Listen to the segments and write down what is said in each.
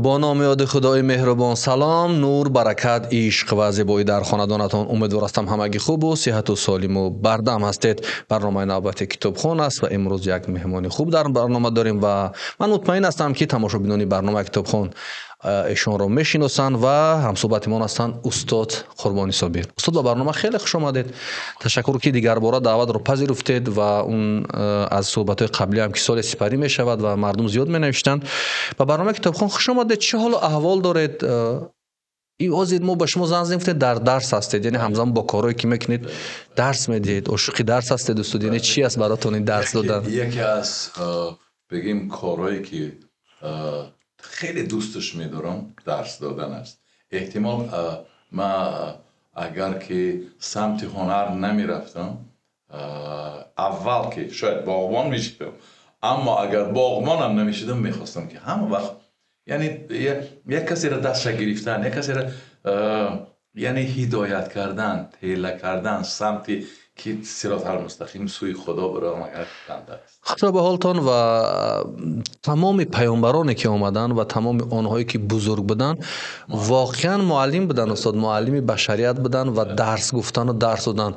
Бо номи ёди Худои меҳрубон. Салом, нур, баракат, ишқ ва зебоӣ дар хонадонатон. Умедвор ҳастам, ҳамагӣ хубу сиҳату солиму бардам ҳастед. Барномаи навбати «Китобхон» аст ва имрӯз як меҳмони хуб дар барнома дорем ва ман мутмаин ҳастам, ки тамошобинони барномаи «Китобхон» эшонро мешиносанд ва ҳамсӯҳбати мо ҳастанд устод Қурбони Собир. Устод, ба барнома хеле хуш омадед. Ташаккур, ки дигарбора даъватро пазируфтед ва он аз суҳбатҳои қаблӣ ҳам, ки соли сипарӣ мешавад ва мардум зиёд менавиштанд. Ба барномаи «Китобхон» хуш омадед. Чӣ ҳолу аҳвол доред? Ҳозир мо ба шумо занг задем, гуфтед, дар дарс ҳастед, яъне ҳамзамон бо корҳое, ки мекунед, дарс медиҳед. Ошиқи дарс ҳастед, устод? Яъне чӣ аст баротон ин дарс додан? Яке аз, бигем, корҳое, ки хеле дӯсташ медорам, дарс додан аст. Эҳтимол, ман агар ки самти ҳунар намерафтам, аввал ки шояд боғбон мешидам, аммо агар боғбонам намешидам, мехостам, ки ҳама вақт, яъне як касеро дастша гирифтан, як касеро, яъне ҳидоят кардан, тела кардан самти ки сироти мустақим сӯи Худо биравам, агар банда аст. Худо ба ҳолтон. Ва тамоми паёмбароне, ки омаданд, ва тамоми онҳое, ки бузург буданд, воқеан муаллим буданд, устод, муаллими башарият буданд ва дарс гуфтану дарс додан.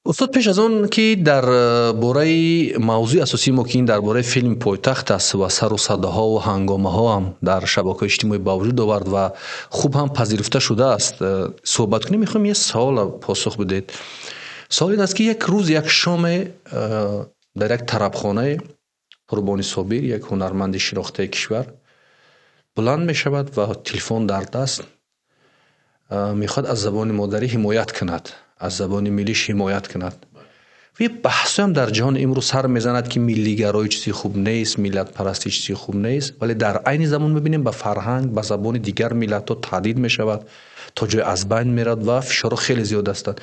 Устод, пеш аз он ки дар бораи мавзӯи асосии мо, ки ин дар бораи филми «Пойтахт» аст ва сару садоҳову ҳангомаҳоам дар шабакаҳои иҷтимоӣ ба вуҷуд овард ва хуб ҳам пазируфта шудааст, суҳбат кунем, мехоҳем як савол посух бидиҳед. Савол ин аст, ки як рӯз, як шоме, дар як тарабхонае Қурбони Собир, як ҳунарманди шинохтаи кишвар, баланд мешавад ва телефон дар даст мехоҳад аз забони модарӣ ҳимоят кунад, аз забони миллиш ҳимоят кунад. Ва як баҳсҳоям дар ҷаҳони имрӯз сар мезанад, ки миллигароӣ чизи хуб нест, миллатпарастӣ чизи хуб нест, вале дар айни замон мебинем, ба фарҳанг, ба забони дигар миллатҳо таҳдид мешавад, то ҷое аз байн меравад ва фишорҳо хеле зиёд ҳастанд.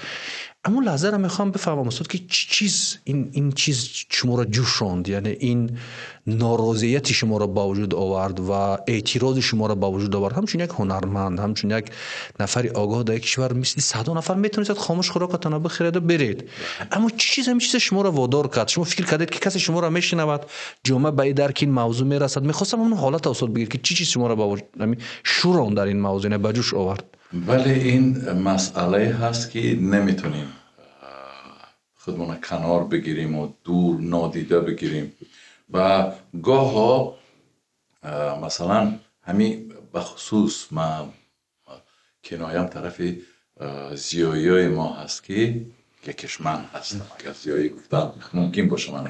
Аммо лаҳзаро мехоҳам бифаҳмам, устод, ки чӣ чиз ин чиз шуморо ҷӯшонд, яъне ин норозияти шуморо ба вуҷуд овард ва эътирози шуморо ба вуҷуд овард. Ҳамчун як ҳунарманд, ҳамчун як нафари огоҳ дар як кишвар, мисли садҳо нафар метавонистед хомӯш хӯрокатонро бихӯреду беред, аммо чӣ чиз ҳамин чиза шуморо водор кард? Шумо фикр кардед, ки касе шуморо мешунавад, ҷомеа ба ин дарки ин мавзӯъ мерасад? Мехостам ҳамон ҳолатро, устод, бигӯед, ки чӣ чиз шуморо ба шӯрон дар ин мавзӯъ, яъне ба ҷӯш овард. Бале, ин масъалае ҳаст, ки наметонем худмона канор бигирем ва дур нодида бигирем. Ва гоҳо, масалан, ҳамин бахусус ман киноям тарафи зиёиёи мо ҳаст, ки якеш ман ҳастам, агар зиёӣ гуфтам, мумкин боша ман,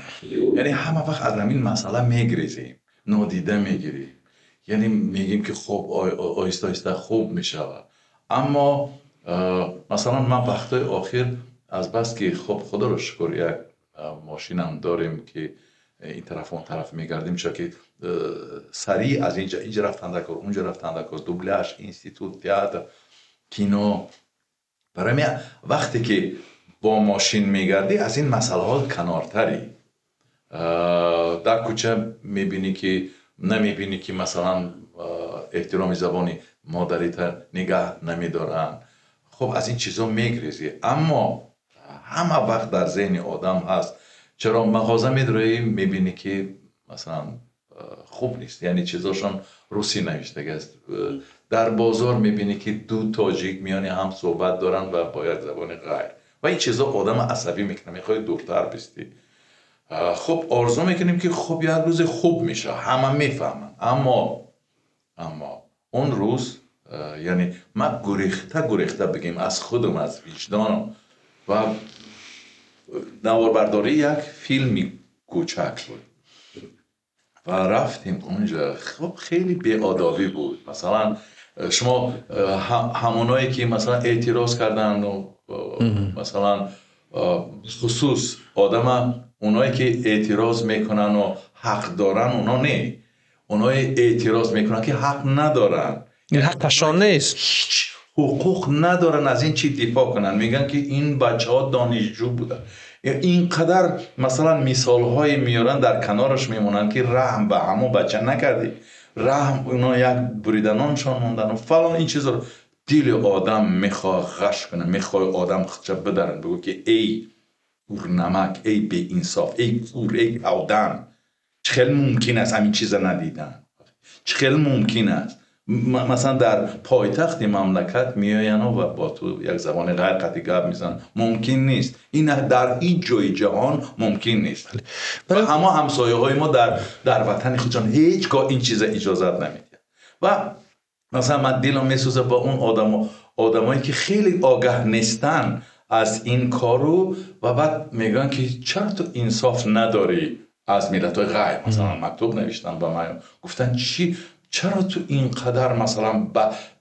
яъне ҳама вақт аз ҳамин масъала мегрезем, нодида мегирем, яъне мегӯем, ки хуб, оҳиста оҳиста хуб мешавад. Аммо, масалан, ман вақтҳои охир азбаски, хуб, худоро шукр, як мошинам дорем, ки ин тараф, он тараф мегардем, чунки сариъ аз инҷа инҷа рафтан дар кор, унҷа рафтан дар кор, дубляж, институт, театр, кино. Барои ҳамин вақте ки бо мошин мегардӣ, аз ин масъалаҳо канортарӣ. Дар кӯча мебинӣ, ки намебинӣ, ки масалан эҳтироми забони модарита нигаҳ намедоранд. Хуб, аз ин чизо мегрезӣ, аммо ҳама вақт дар зеҳни одам ҳаст. Чаро мағоза медроӣ, мебинӣ, ки масалан хуб нест, яъне чизошон русӣ навиштагааст. Дар бозор мебинӣ, ки ду тоҷик миёни ҳам суҳбат доранд ва бо як забони ғайр, ва ин чизо одама асабӣ мекунад, мехоҳӣ дуртар бистӣ. Хуб, орзу мекунем, ки хуб, як рӯзе хуб мешавад, ҳама мефаҳманд. Аммо он рӯз, яъне ман гурехта гурехта, бигем, аз худам, аз виҷдонам, ва наворбардории як филми кӯчак буд ва рафтем онҷа. Хуб, хеле беодобӣ буд. Масалан, шумо ҳамоное, ки масалан эътироз карданду, масалан, хусус одама, оное ки эътироз мекунану ҳақ доранд, оно не, оное эътироз мекунанд, ки ҳақ надоранд. Ин ҳаққашон нест. Ҳеҷ ҳуқуқ надоранд аз ин чи дифоъ кунанд. Мегӯянд, ки ин бачаҳо донишҷӯ буданд. Ин қадар, масалан, мисолҳое меоранд, дар канораш мемонанд, ки раҳм ба ҳамон бача накардӣ, раҳм, оно як буриданоншон мондану фалон, ин чизро дили одам мехоҳад ғаш кунад, мехоҳад одам худша бидарад, бигӯ, ки эй кӯрнамак, эй беинсоф, эй кӯр, эй кавдан, чӣ хел мумкин аст ҳамин чиза надидан, чӣ хел мумкин аст? Масалан, дар пойтахти мамлакат меояну ва бо ту як забони ғайр қатъи гап мезананд. Мумкин нест, ин дар ҳеҷ ҷои ҷаҳон мумкин нест. Ва ҳама ҳамсояҳои мо дар ватани худшон ҳеҷ гоҳ ин чиза иҷозат намедиҳанд. Ва масалан, ман дилам месӯзад бо он одамое ки хеле огаҳ нестанд аз ин кору ва баъд мегӯянд, ки чаро ту инсоф надорӣ аз миллатҳои ғайр. Масалан, мактуб навиштанд ба ман, гуфтанд, чӣ, чаро ту ин қадар, масалан,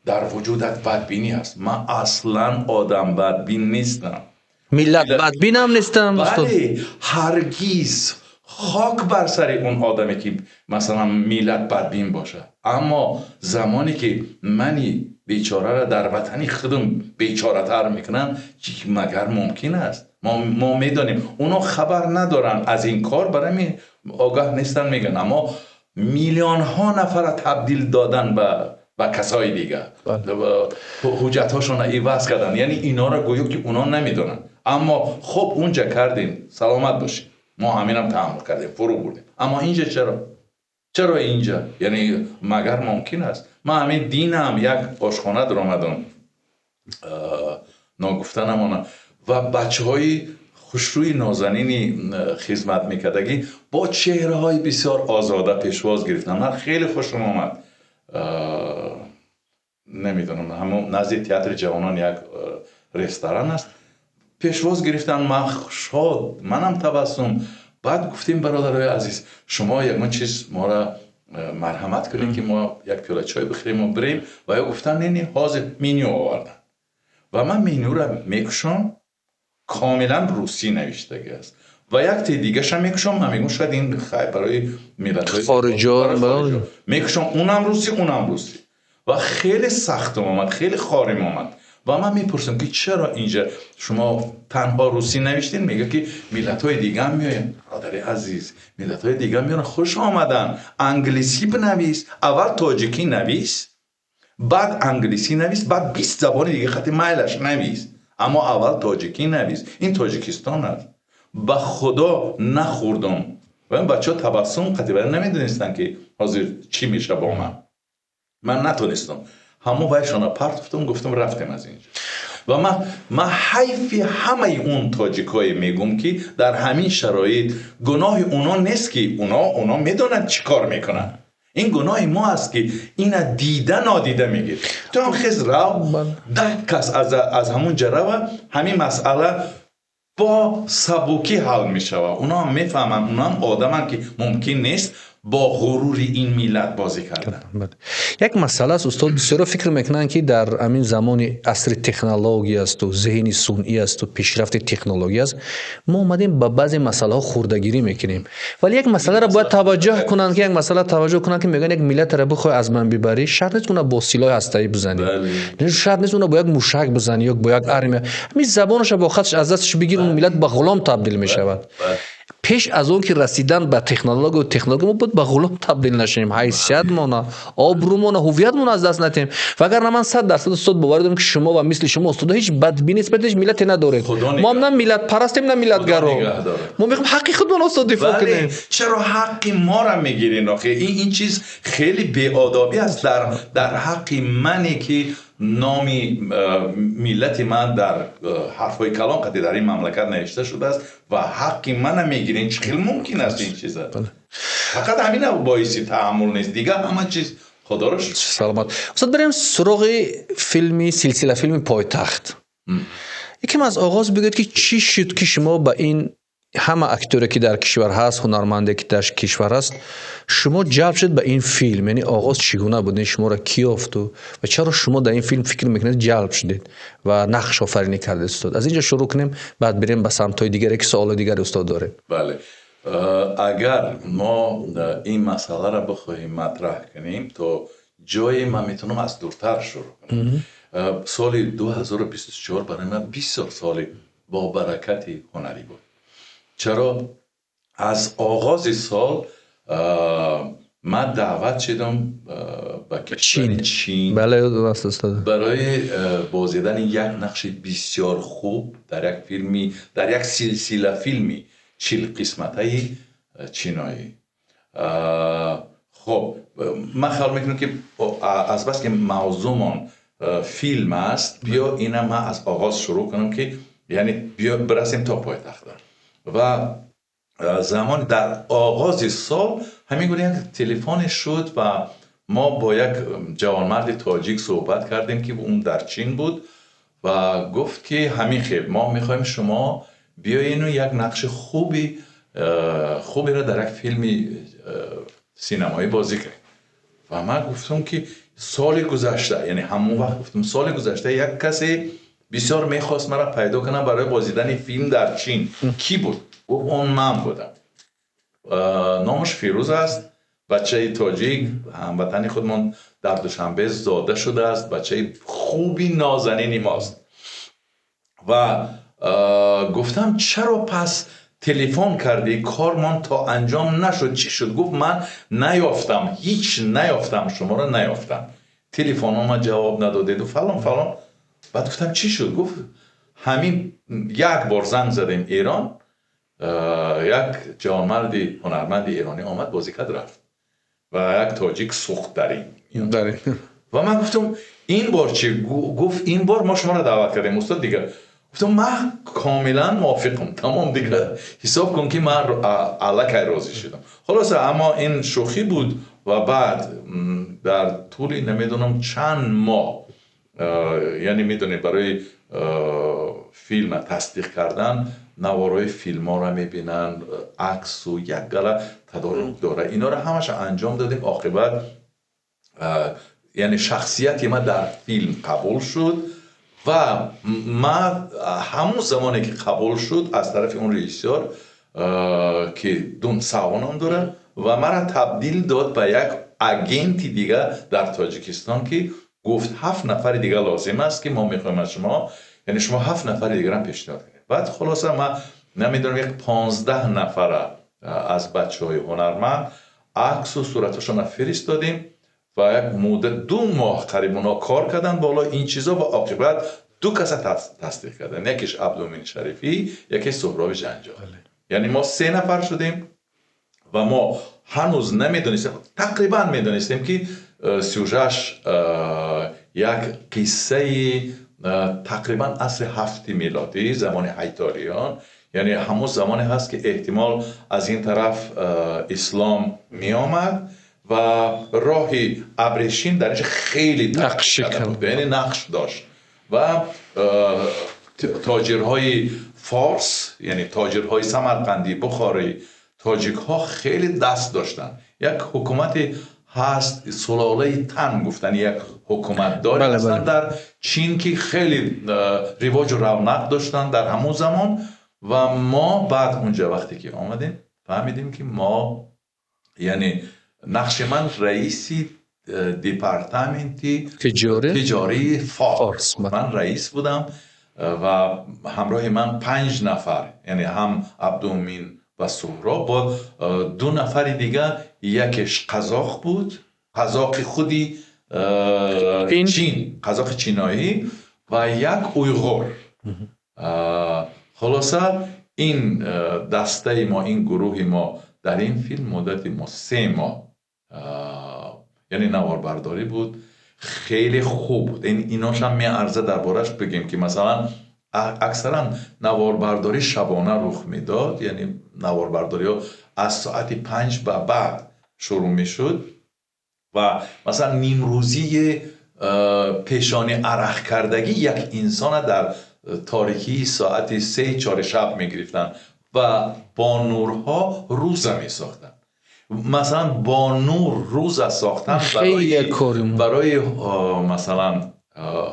дар вуҷудат бадбинӣ ҳаст? Ман аслан одам бадбин нестам. Миллат бадбинам нестам, устод. Бале, ҳаргиз. Хок бар сари он одаме, ки масалан миллат бадбин бошад. Аммо замоне ки мани бечораро дар ватани худам бечоратар мекунанд, магар мумкин аст? Мо медонем, оно хабар надоранд аз ин кор, барои ҳамин огаҳ нестанд, мегӯянд. Аммо миллионҳо нафарро табдил додан ба касои дигар, ҳуҷҷатҳошонро иваз кардан, яъне инҳоро гӯё ки онҳо намедонанд. Аммо хуб, унҷа кардем, саломат бошед, мо ҳаминам таҳаммул кардем, фурӯ бурдем. Аммо инҷа чаро, чаро инҷа? Яъне магар мумкин аст? Ман ҳамин динам як ошхона даромадам, ногуфта намонам, ва бачаҳои хушрӯи нозанини хизмат мекардагӣ бо чеҳраҳои бисёр озода пешвоз гирифтам. Ман хеле хушам омад. Намедонам, ҳамон назди театри ҷавонон як ресторан аст. Пешвоз гирифтан, ман шод, манам табассум. Баъд гуфтем: «Бародарои азиз, шумо ягон чиз моро марҳамат кунед, ки мо як пиёла чой бихӯрему бирем». Ва ё гуфтан: «Не, не, ҳозир». Меню овардан ва ман менюра мекушом, комилан русӣ навиштагӣ аст. Ва якте дигаша мекушом, ман мегӯм, шояд ин хайр барои миллатҳои хориҷо. Мекушом, унам русӣ, унам русӣ. Ва хеле сахтам омад, хеле хорим омад. Ва ман мепурсам, ки чаро инҷа шумо танҳо русӣ навиштед? Мега, ки миллатҳои дига ҳам меоянд. Бародари азиз, миллатҳои дига меоянд, хуш омаданд. Англисӣ бинавис, аввал тоҷикӣ навис, баъд англисӣ навис, баъд 20 забони дига хати майлаш навис, аммо аввал тоҷикӣ навис. Ин Тоҷикистон аст. Ба Худо, нахӯрдум. Ва ин бачаҳо табассум қатӣ, вале намедонистанд, ки ҳозир чӣ меша бо ман. Ман натонистам, ҳамон вайшона партофтум, гуфтам: «Рафтем аз инҷо». Ва ман ҳайфи ҳамаи он тоҷикое мегӯм, ки дар ҳамин шароит. Гуноҳи оно нест, ки оно медонанд чӣ кор мекунанд. Ин гуноҳи мо аст, ки ина дида нодида мегирем. Ту ҳам хез, рав, 10 кас аз ҳамун ҷа рава, ҳамин масъала бо сабукӣ ҳал мешавад. Оно ҳам мефаҳманд, оно ҳам одаманд, ки мумкин нест бо ғурури ин миллат бозӣ кардан. Як масъала аст, устод. Бисёро фикр мекунанд, ки дар ҳамин замони асри технология асту зеҳни сунъӣ асту пешрафти технология аст, мо омадем ба баъзе масъалаҳо хурдагирӣ мекунем. Вале як масъаларо бояд таваҷҷӯҳ кунанд, ки як масъала таваҷҷӯҳ кунанд, ки мегӯянд, як миллатро бихоҳӣ аз ман бибарӣ, шарт нест уна бо силоҳи ҳастаӣ бизанӣ, шарт нест уна бо як мушак бизанӣ ё бо як армия. Ҳамин забонаша бо хатш аз дасташ бигир, он миллат ба ғулом табдил мешавад. Пеш аз он ки расидан ба технологию технология, мо бояд ба ғулом табдил нашавем, ҳайсиятмона, обрӯмона, ҳуввиятмона аз даст натиҳем. Вагарна ман 100%, устод, боварӣ дорам, ки шумо ва мисли шумо устодо ҳеҷ бадбинӣ нисбати ҳеҷ миллате надоред. Мо ҳам на миллатпарастем, на миллатгаро. Мо мехоҳем ҳаққи худмон, устод, дифоъ кунем. Чаро ҳаққи моро мегирин охе? Ин чиз хеле беодобӣ аст дар ҳаққи мане, ки номи миллати ман дар ҳарфҳои калон қати дар ин мамлакат навишта шудааст ва ҳаққи мана мегирин. Чӣ хел мумкин аст ин чиза? Фақат ҳамина боиси таҳаммул нест, дигар ҳама чиз, Худоро шукр. Саломат, устод. Барем суроғи филми, силсила филми «Пойтахт». Якем аз оғоз бигӯед, ки чӣ шуд, ки шумо ба ин ҳама актёре, ки дар кишвар ҳаст, ҳунарманде, ки дар кишвар ҳаст, шумо ҷалб шуд ба ин филм? Яъне оғоз чӣ гуна буд? Шуморо кӣ ёфту ва чаро шумо дар ин филм, фикр мекунед, ҷалб шудед ва нақш офаринӣ кардед, устод? Аз инҷо шурӯъ кунем, баъд бирем ба самтҳои дигаре, ки суолои дигаре, устод, дорем. Бале, агар мо ин масъаларо бихоҳем матраҳ кунем, то ҷое ман метавонам аз дуртар шурӯъ кунам. Соли 2024 барои ман бисёр соли бобаракати ҳунарӣ буд. Чаро? Аз оғози сол ман даъват шудам ба кишвари Чин барои бозидани як нақши бисёр хуб дар як филми, дар як силсила филми 40 қисматаи чиноӣ. Хуб, ман хаёл мекунам, ки азбаски мавзӯъмон филм аст, биё ина ман аз оғоз шурӯъ кунам, ки яъне биё бирасем то пойтахт. Ва замони дар оғози сол ҳамин гуна як телефоне шуд ва мо бо як ҷавонмарди тоҷик суҳбат кардем, ки он дар Чин буд, ва гуфт, ки ҳамин хел мо мехоҳем шумо биёену як нақши хуберо дар як филми синамоӣ бозӣ кунед. Ва ман гуфтам, ки соли гузашта, яъне ҳамон вақт гуфтам, соли гузашта як касе бисёр мехост маро пайдо кунам барои бозидани филм дар Чин. Кӣ буд? Гуфт, он ман будам, номаш Фирӯз аст, бачаи тоҷик, ҳамватани худмон, дар Душанбе зода шудааст, бачаи хуби нозанини мост. Ва гуфтам, чаро пас телефон кардӣ, кормон то анҷом нашуд, чӣ шуд? Гуфт, ман наёфтам, ҳеҷ наёфтам, шуморо наёфтам, телефонома ҷавоб надодеду фалон фалон. Баъд гуфтам, чӣ шуд? Гуфт, ҳамин як бор занг задем Эрон, як ҷавонмарди ҳунарманди эронӣ омад, бозӣ кард, рафт ва як тоҷик сӯхт дар ин. Ва ман гуфтам, ин бор чӣ? Гуфт, ин бор мо шуморо даъват кардем, устод. Дигар гуфтам, ман комилан мувофиқам, тамом, дигар ҳисоб кун, ки ман аллакай розӣ шудам. Хулоса, аммо ин шӯхӣ буд. Ва баъд дар тӯли намедонам чанд моҳ, яъне медонед, барои филма тасдиқ кардан наворҳои филмҳоро мебинанд, аксу як гала тадорук дора, инора ҳамаша анҷом додем. Оқибат, яъне шахсияти ман дар филм қабул шуд ва ман ҳамон замоне ки қабул шуд аз тарафи он режиссёр, ки Дун Сао ном дорад, ва маро табдил дод ба як агенти дига дар Тоҷикистон, ки гуфт, ҳафт нафари дига лозим аст, ки мо мехоҳем аз шумо, яъне шумо ҳафт нафари дигарам пешниҳод кунед. Баъд хулоса, ман намедонам, як 15 нафара аз бачаҳои ҳунарманд аксу сураташонро фиристодем ва як муддат, 2 моҳ қариб, онҳо кор карданд болои ин чизо ва оқибат ду каса тасдиқ карданд: якеш Абдумин Шарифӣ, якеш Суҳроби Ҷанҷол. Яъне мо се нафар шудем ва мо ҳанӯз намедонистем, тақрибан медонистем, ки сюжаш як қиссаи тақрибан асри ҳафти мелодӣ, замони ҳайториён, яъне ҳамон замоне ҳаст, ки эҳтимол аз ин тараф ислом меомад ва роҳи абрешим дар инҷа хеле яъне нақш дошт ва тоҷирҳои форс, яъне тоҷирҳои самарқандӣ, бухорӣ, тоҷикҳо хеле даст доштанд. Як ҳукумате ҳаст, сулолаи Тан гуфтани як ҳукуматдоре ҳастанд дар Чин, ки хеле ривоҷу равнақ доштанд дар ҳамон замон. Ва мо баъд унҷа вақте ки омадем, фаҳмидем, ки мо, яъне нақши ман раиси департаменти тиҷории Форс, ман раис будам ва ҳамроҳи ман панҷ нафар, яъне ҳам Абдумин ва Суҳроб бо ду нафари дига, якеш қазоқ буд, қазоқи худи Чин, қазоқи чиноӣ, ва як уйғур. Хулоса, ин дастаи мо, ин гурӯҳи мо дар ин филм муддати мо 3 моҳ, яъне наворбардорӣ буд, хеле хуб буд. Иношам меарза дар бораш бигем, ки масалан аксаран наворбардорӣ шабона рух медод, яъне наворбардориҳо аз соати 5 ба баъд шурӯъ мешуд ва масалан нимрӯзии пешони арақ кардагӣ як инсона дар торикии соати 3-4 шаб мегирифтанд ва бо нурҳо рӯза месохтанд. Масалан, бо нур рӯза сохтан барои масалан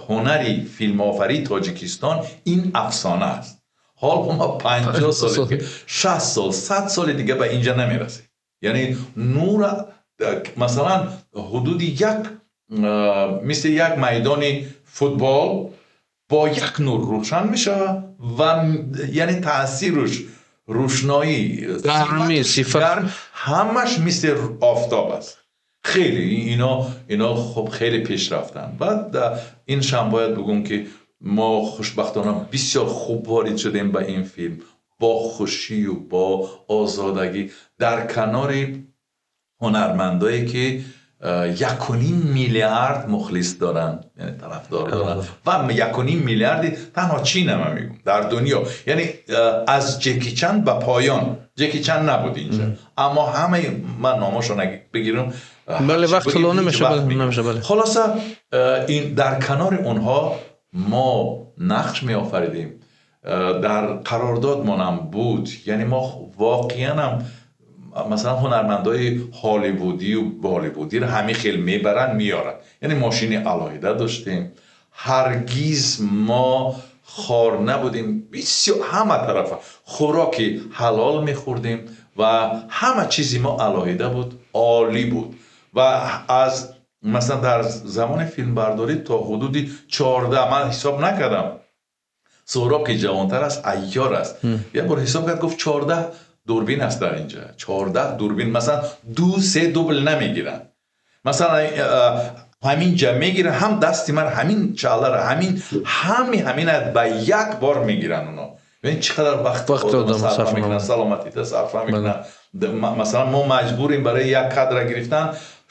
ҳунари филмофарии Тоҷикистон ин афсона аст. Ҳол ма 50 соли, 60 сол, 100 соли дига ба инҷа намерасем. Яъне нура масалан ҳудуди як мисли як майдони футбол бо як нур рӯшан мешавад ва яъне таъсируш, рӯшноӣ, гармӣ, сифат, гарм, ҳамаш мисли офтоб аст. Хеле ино хуб, хеле пеш рафтанд. Баъд иншам бояд бигӯм, ки мо хушбахтона бисёр хуб ворид шудем ба ин филм, бо хушию бо озодагӣ, дар канори Ҳунармандое ки 1,5 миллиард мухлис доранд, яъне тарафдор доранд, ва 1,5 миллиарди танҳо Чин ама мегӯм, дар дунё, яъне аз Ҷеки Чан ба поён. Ҷеки Чан набуд инҷа, аммо ҳамаи ман номошон бигирам. Бале, вақт тӯлонӣ мешавад. Хулоса, ин дар канори онҳо мо нақш меофаридем, дар қарордодмонам буд. Яъне мо воқеанам масалан ҳунармандои ҳолливудию болливудиро ҳамин хел мебаранд, меоранд, яъне мошини алоҳида доштем. Ҳаргиз мо хор набудем, бисёр ҳама тарафа хӯроки ҳалол мехӯрдем ва ҳама чизи мо алоҳида буд, олӣ буд. Ва аз масалан дар замони филмбардорӣ то ҳудуди 14, ман ҳисоб накардам, Суҳроб ки ҷавонтар аст, айёр аст, як бор ҳисоб кард, гуфт: 14 дурбин аст дар инҷа, 14 дурбин. Масалан, ду се дубл намегиранд, масалан ҳамин ҷа мегиранд, ҳам дасти ман, ҳамин чалара, ҳамин ҳами ҳамина ба як бор мегиранд оно. Бибин, чӣ қадар вақт сарфа мекунанд, саломатита сарфа мекунанд. Масалан, мо маҷбурем барои як кадра гирифтан,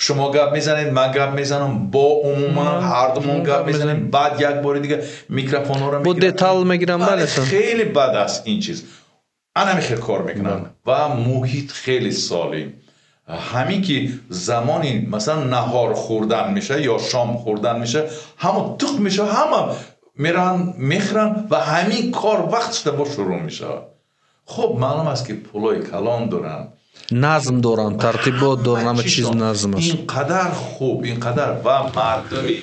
шумо гап мезанед, ман гап мезанам, бо умуман ҳардумон гап мезанем, баъд як бори дига микрофонҳоро. Бо детал мегирам, бале. Хеле бад аст ин чиз. Анами хел кор мекунанд ва муҳит хеле солим. Ҳамин ки замони масалан наҳор хӯрдан мешавад ё шом хӯрдан мешавад, ҳамо туқ мешавад, ҳама мераванд, мехӯранд ва ҳамин кор вақт шуда бо шурӯъ мешавад. Хуб, маълум аст, ки пулои калон доранд. Назм доранд, тартибот доранд, ҳама чиз назм аст. Ин қадар хуб, ин қадар ва мардуми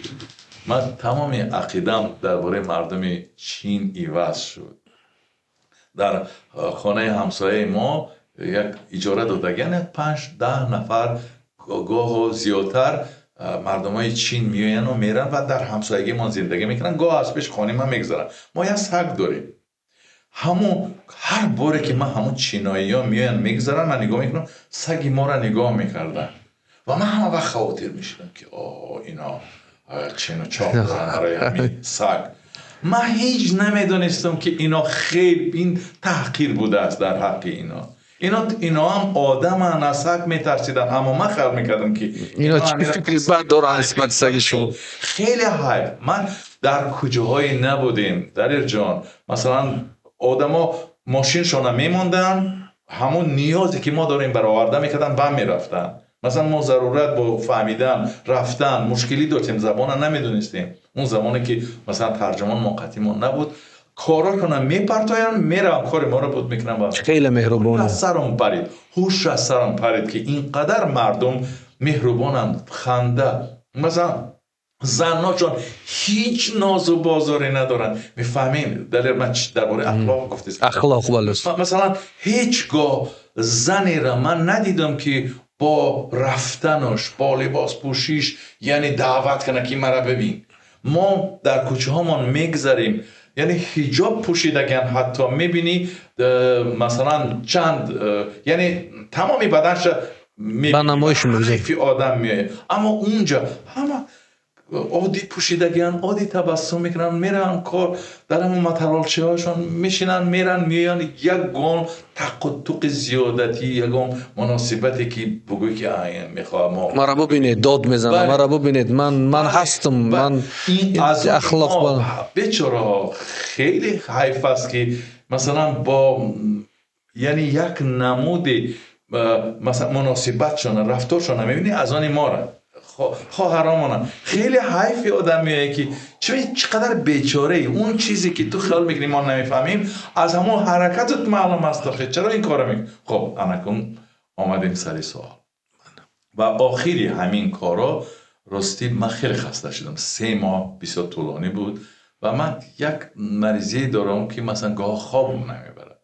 ман, тамоми ақидам дар бораи мардуми Чин иваз шуд. Дар хонаи ҳамсояи мо як иҷора додагиан, 5-10 нафар, гоҳо зиёдтар, мардумои Чин меояну меранд ва дар ҳамсоягимон зиндагӣ мекунанд. Гоҳ аз пеши хонаи ман мегузаранд. Мо як саг дорем. Ҳамун ҳар боре ки ман ҳамун чиноиҳо меоянд, мегузаранд, ман нигоҳ мекунам, саги моро нигоҳ мекарданд ва ман ҳама вақт хавотир мешудам, ки о, ино чину чоқ доранд барои ҳамин саг. Ман ҳеҷ намедонистам, ки ино хел ин таҳқир будааст дар ҳаққи ино. Ино ҳам одаманд, аз саг метарсиданд, аммо ман хаёл мекардам, ки ино чӣ фикри бад доранд нисбати саги шумо. Хеле ҳайф, ман дар куҷоҳое набудем, Далерҷон. Масалан, одамо мошиншона мемонданд, ҳамон ниёзе ки мо дорем бароварда мекарданд ва мерафтанд. Масалан, мо зарурат бо фаҳмидан рафтан мушкилӣ доштем, забона намедонистем. Он замоне ки масалан тарҷумон моқатимон набуд, корашона мепартоянд, мераванд, кори моро буд мекунанд. Хеле меҳрубон. Аз сарам парид, ҳуш аз сарам парид, ки ин қадар мардум меҳрубонанд. Ханда, масалан, заночон ҳеҷ нозу бозоре надоранд. Мефаҳмем, Далер, ман дар бораи ахлоқ гуфтед. Ахлоқ, бале. Масалан, ҳеҷ гоҳ занеро ман надидам, ки бо рафтанаш, бо либос пӯшиш, яъне даъват кунад, ки мара бибин. Мо дар кӯчаҳомон мегзарем, яъне ҳиҷоб пӯшидаган, ҳатто мебинӣ, масалан, чанд, яъне тамоми баданша ба намоиш мегузорад. Одам меояд, аммо унҷа ҳама оддӣ пӯшидагиан, оддӣ табассум мекунанд, мераванд кор, дар ҳамон мотороллерчиҳошон мешинанд, меранд, меоянд. Ягон тақу туқи зиёдатӣ, ягон муносибате, ки бугӯй, ки мехоҳам. Мара бубинед, дод мезанам, мара бубинед, ман ҳастам, ман ахлоқ. Бечораҳо, хеле ҳайф аст, ки масалан бо, яъне, як намуди масалан муносибатшона, рафторшона мебинӣ, аз они мора, хоҳаромона. Хеле ҳайфи одам меояд, ки чӣ қадар бечораи. Он чизе ки ту хаёл мекунӣ мо намефаҳмем, аз ҳамон ҳаракатат маълум аст. Охи, чаро ин корро мекунӣ? Хоб, анакун омадем сари суол ва охири ҳамин корро. Ростӣ, ман хеле хаста шудам, 3 моҳ бисёр тӯлонӣ буд ва ман як маризие дорам, ки масалан гоҳ хобам намебарад.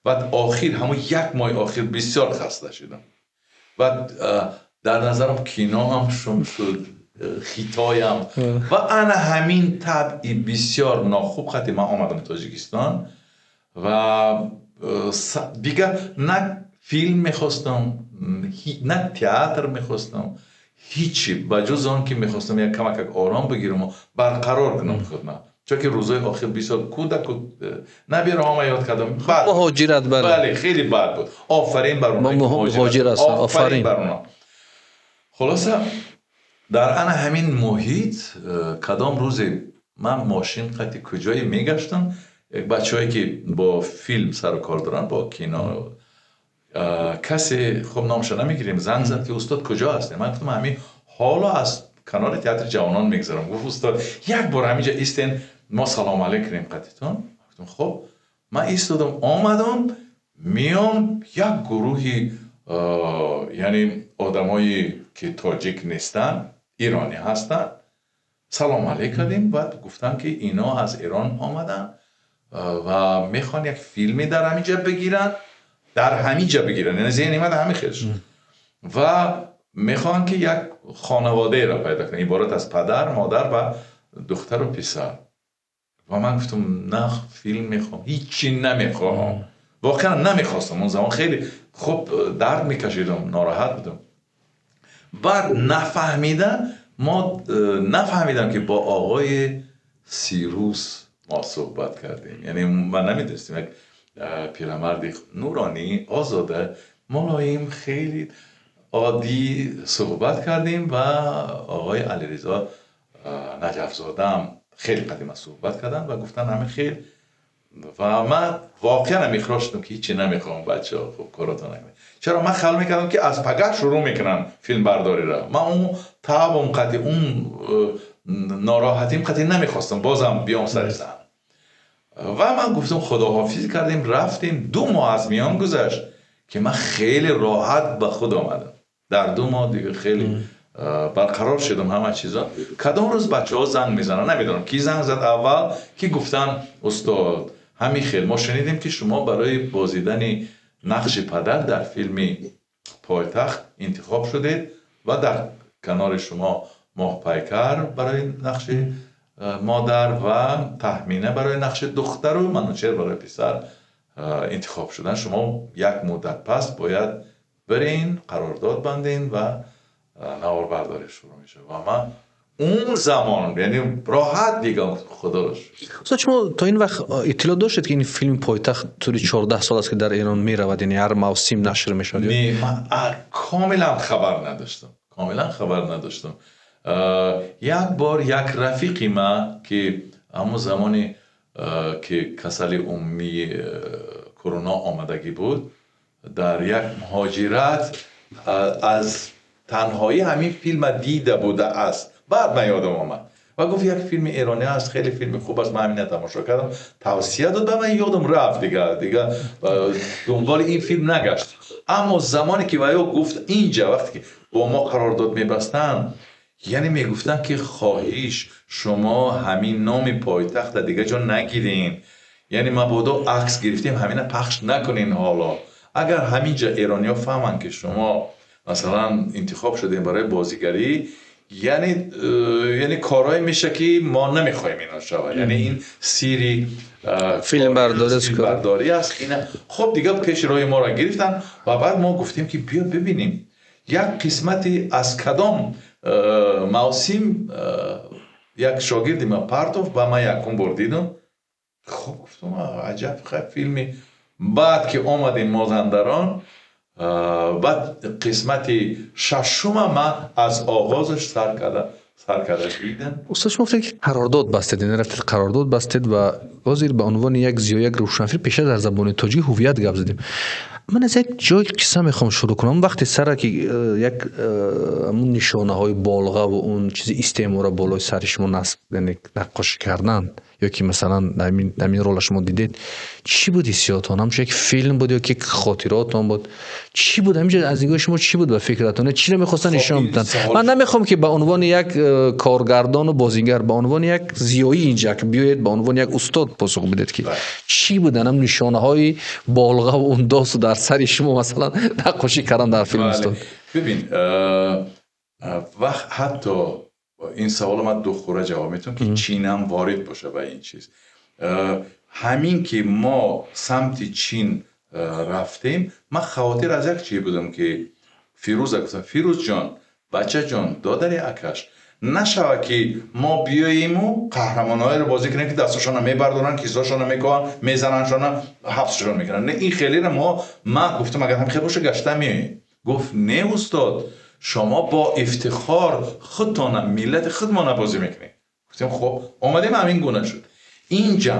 Баъд охир, ҳамон як моҳи охир бисёр хаста шудам. Баъд дар назарам кино ҳам шум шуд, хитоям ва ана ҳамин табъи бисёр нохуб қати ман омадам Тоҷикистон ва дигар на филм мехостам, на театр мехостам, ҳичи, ба ҷуз он ки мехостам як камакак ором бигираму барқарор кунам худма, чунки рӯзои охир бисёр кӯдаку набираҳома ёд кардам. Муҳоҷират. Бале, хеле бад буд. Офарин бар муҳоҷир ҳастанд, офарин бар онҳо. Хулоса, дар ана ҳамин муҳит кадом рӯзе ман мошин қати куҷое мегаштам, як бачаҳое, ки бо филм сару кор доранд, бо кино, касе, хуб, номаша намегирем, занг зад, ки устод, куҷо ҳастем? Ман гуфтам, ҳамин ҳоло аз канори Театри ҷавонон мегзарам. Гуфт: «Устод, як бор ҳаминҷа истен, мо салом алейк кунем қатитон». Гуфтам: «Хуб». Ман истодам, омадам, меом, як гурӯҳи, яъне одамое, ки тоҷик нестанд, иронӣ ҳастанд. Салом алейк кардем. Баъд гуфтам, ки ино аз Эрон омаданд ва мехоҳанд як филме дар ҳаминҷа бигиранд, дар ҳаминҷа бигиранд, яъне зеҳни ман ҳамин хел шуд, ва мехоҳанд, ки як хонаводаеро пайдо кунанд, иборат аз падар, модар ва духтару писар. Ва ман гуфтам: «На филм мехоҳам, ҳичи намехоҳам». Воқеан намехостам. Он замон хеле хуб дард мекашидам, нороҳат будам. Баъд нафаҳмида, мо нафаҳмидам, ки бо оғои Сирус мо суҳбат кардем. Яъне ман намедонистем, як пирамарди нуронӣ, озода, мулоим, хеле оддӣ суҳбат кардем. Ва оғои Алиризо Наҷафзодаам хеле қадима суҳбат карданд ва гуфтанд ҳамин хел. Ва ман воқеан ҳам ихроҷ шудам, ки ҳичи намехоҳам, бачаҳо, хуб, коротон накунед. Чаро ман хаёл мекардам, ки аз пагаҳ шурӯъ мекунам филмбардориро. Ман он таабум қати, он нороҳатим қати намехостам бозам биём сари саҳна. Ва ман гуфтам, худоҳофизӣ кардем, рафтем. 2 моҳ аз миён гузашт, ки ман хеле роҳат ба худ омадам. Дар 2 моҳ дига хеле барқарор шудам, ҳама чизо. Кадом рӯз бачаҳо занг мезананд, намедонам, ки занг зад аввал, ки гуфтанд: «Устод, ҳамин хел мо шунидем, ки шумо барои бозидани нақши падар дар филми «Пойтахт» интихоб шудед ва дар канори шумо Моҳпайкар барои нақши модар ва Таҳмина барои нақши духтару Манучер барои писар интихоб шудан. Шумо як муддат пас бояд бирин, қарордод бандин ва наворбардорӣ шурӯъ мешавад». Ва ман он замон, яъне, роҳат дигам, худоро шукр. Устод, шумо то ин вақт иттилоъ доштед, ки ин филми «Пойтахт» тӯли 14 сол аст, ки дар Эрон меравад, яъне ҳар мавсим нашр мешавад? Не, ман комилан хабар надоштам, комилан хабар надоштам. Як бор як рафиқи ман, ки ҳамон замоне, ки касали умумии корона омадагӣ буд, дар як муҳоҷират аз танҳоӣ ҳамин филма дида буда аст. Баъд ман ёдам омад ва гуфт: «Як филми эронӣ аст, хеле филми хуб аст, ман ҳамина тамошо кардам», тавсия дод. Ба ман ёдам рафт, дига дунболи ин филм нагашт. Аммо замоне ки ваё гуфт, инҷа вақте ки бо мо қарордод мебастанд, яъне мегуфтанд, ки хоҳиш, шумо ҳамин номи «Пойтахта» дига ҷо нагирин, яъне мабодо акс гирифтем, ҳамина пахш накунин. Ҳоло агар ҳаминҷа эрониҳо фаҳманд, ки шумо масалан интихоб шудем барои бозигарӣ, яъне корҳое меша, ки мо намехоҳем ино шавад, яъне ин сири филмбардорӣ аст. Ина хуб, дига пеши роҳи моро гирифтанд. Ва баъд мо гуфтем, ки биё бибинем як қисмати аз кадом мавсим. Як шогирди ма партов ба ман, якум бор дидам. Хуб, гуфтам: «Аҷаб филми». Баъд ки омадем Мозандарон, баъд қисмати шашума ман аз оғозаш сар карда дидам. Устод, шумо гуфтед, ки қарордод бастед, яъне рафтед, қарордод бастед. Ва ҳозир ба унвони як зиё, як рӯшанфикр, пештар дар забони тоҷикӣ ҳувият гап задем. Ман аз як ҷои қисса мехоҳам шурӯъ кунам. Вақте сара ки як ҳамун нишонаҳои болғаву он чизи истеъморро болои сари шумо насб, яъне наққошӣ кардан, ё ки масалан ҳамин рола шумо дидед, чӣ буд ҳиссиётон? Ҳамчун як филм буд ё ки хотиротон буд, чӣ буд? Ҳаминҷо аз нигоҳи шумо чӣ буд ба фикратон, чиро мехостанд нишон биданд? Ман намехоҳам, ки ба унвони як коргардону бозингар, ба унвони як зиёӣ инҷа биёед, ба унвони як устод посух бидед, ки чӣ буданд ҳам нишонаҳои болғаву он досу дар сари шумо масалан наққошӣ кардан дар филм, устод? Бибин, вақт ҳатто ин саволо ман духура ҷавоб метавонам, ки Чинам ворид боша ба ин чиз. Ҳамин ки мо самти Чин рафтем, ман хавотир аз як чиз будам, ки Фирӯза гуфтам: «Фирӯзҷон, бачаҷон, додари акаш, нашавад, ки мо биёиму қаҳрамонҳоеро бозӣ кунем, ки дастошонро мебардоранд, кисошонро мекоҳанд, мезанандшона, ҳабсшон мекунанд. Не, ин хелеро мо». Ман гуфтам: «Агар ҳам хел боша, гашта меоем». Гуфт: «Не, устод». Шумо бо ифтихор худтона, миллати худмона бозӣ мекунед. Гуфтем хуб, омадем, ҳамин гуна шуд. Инҷа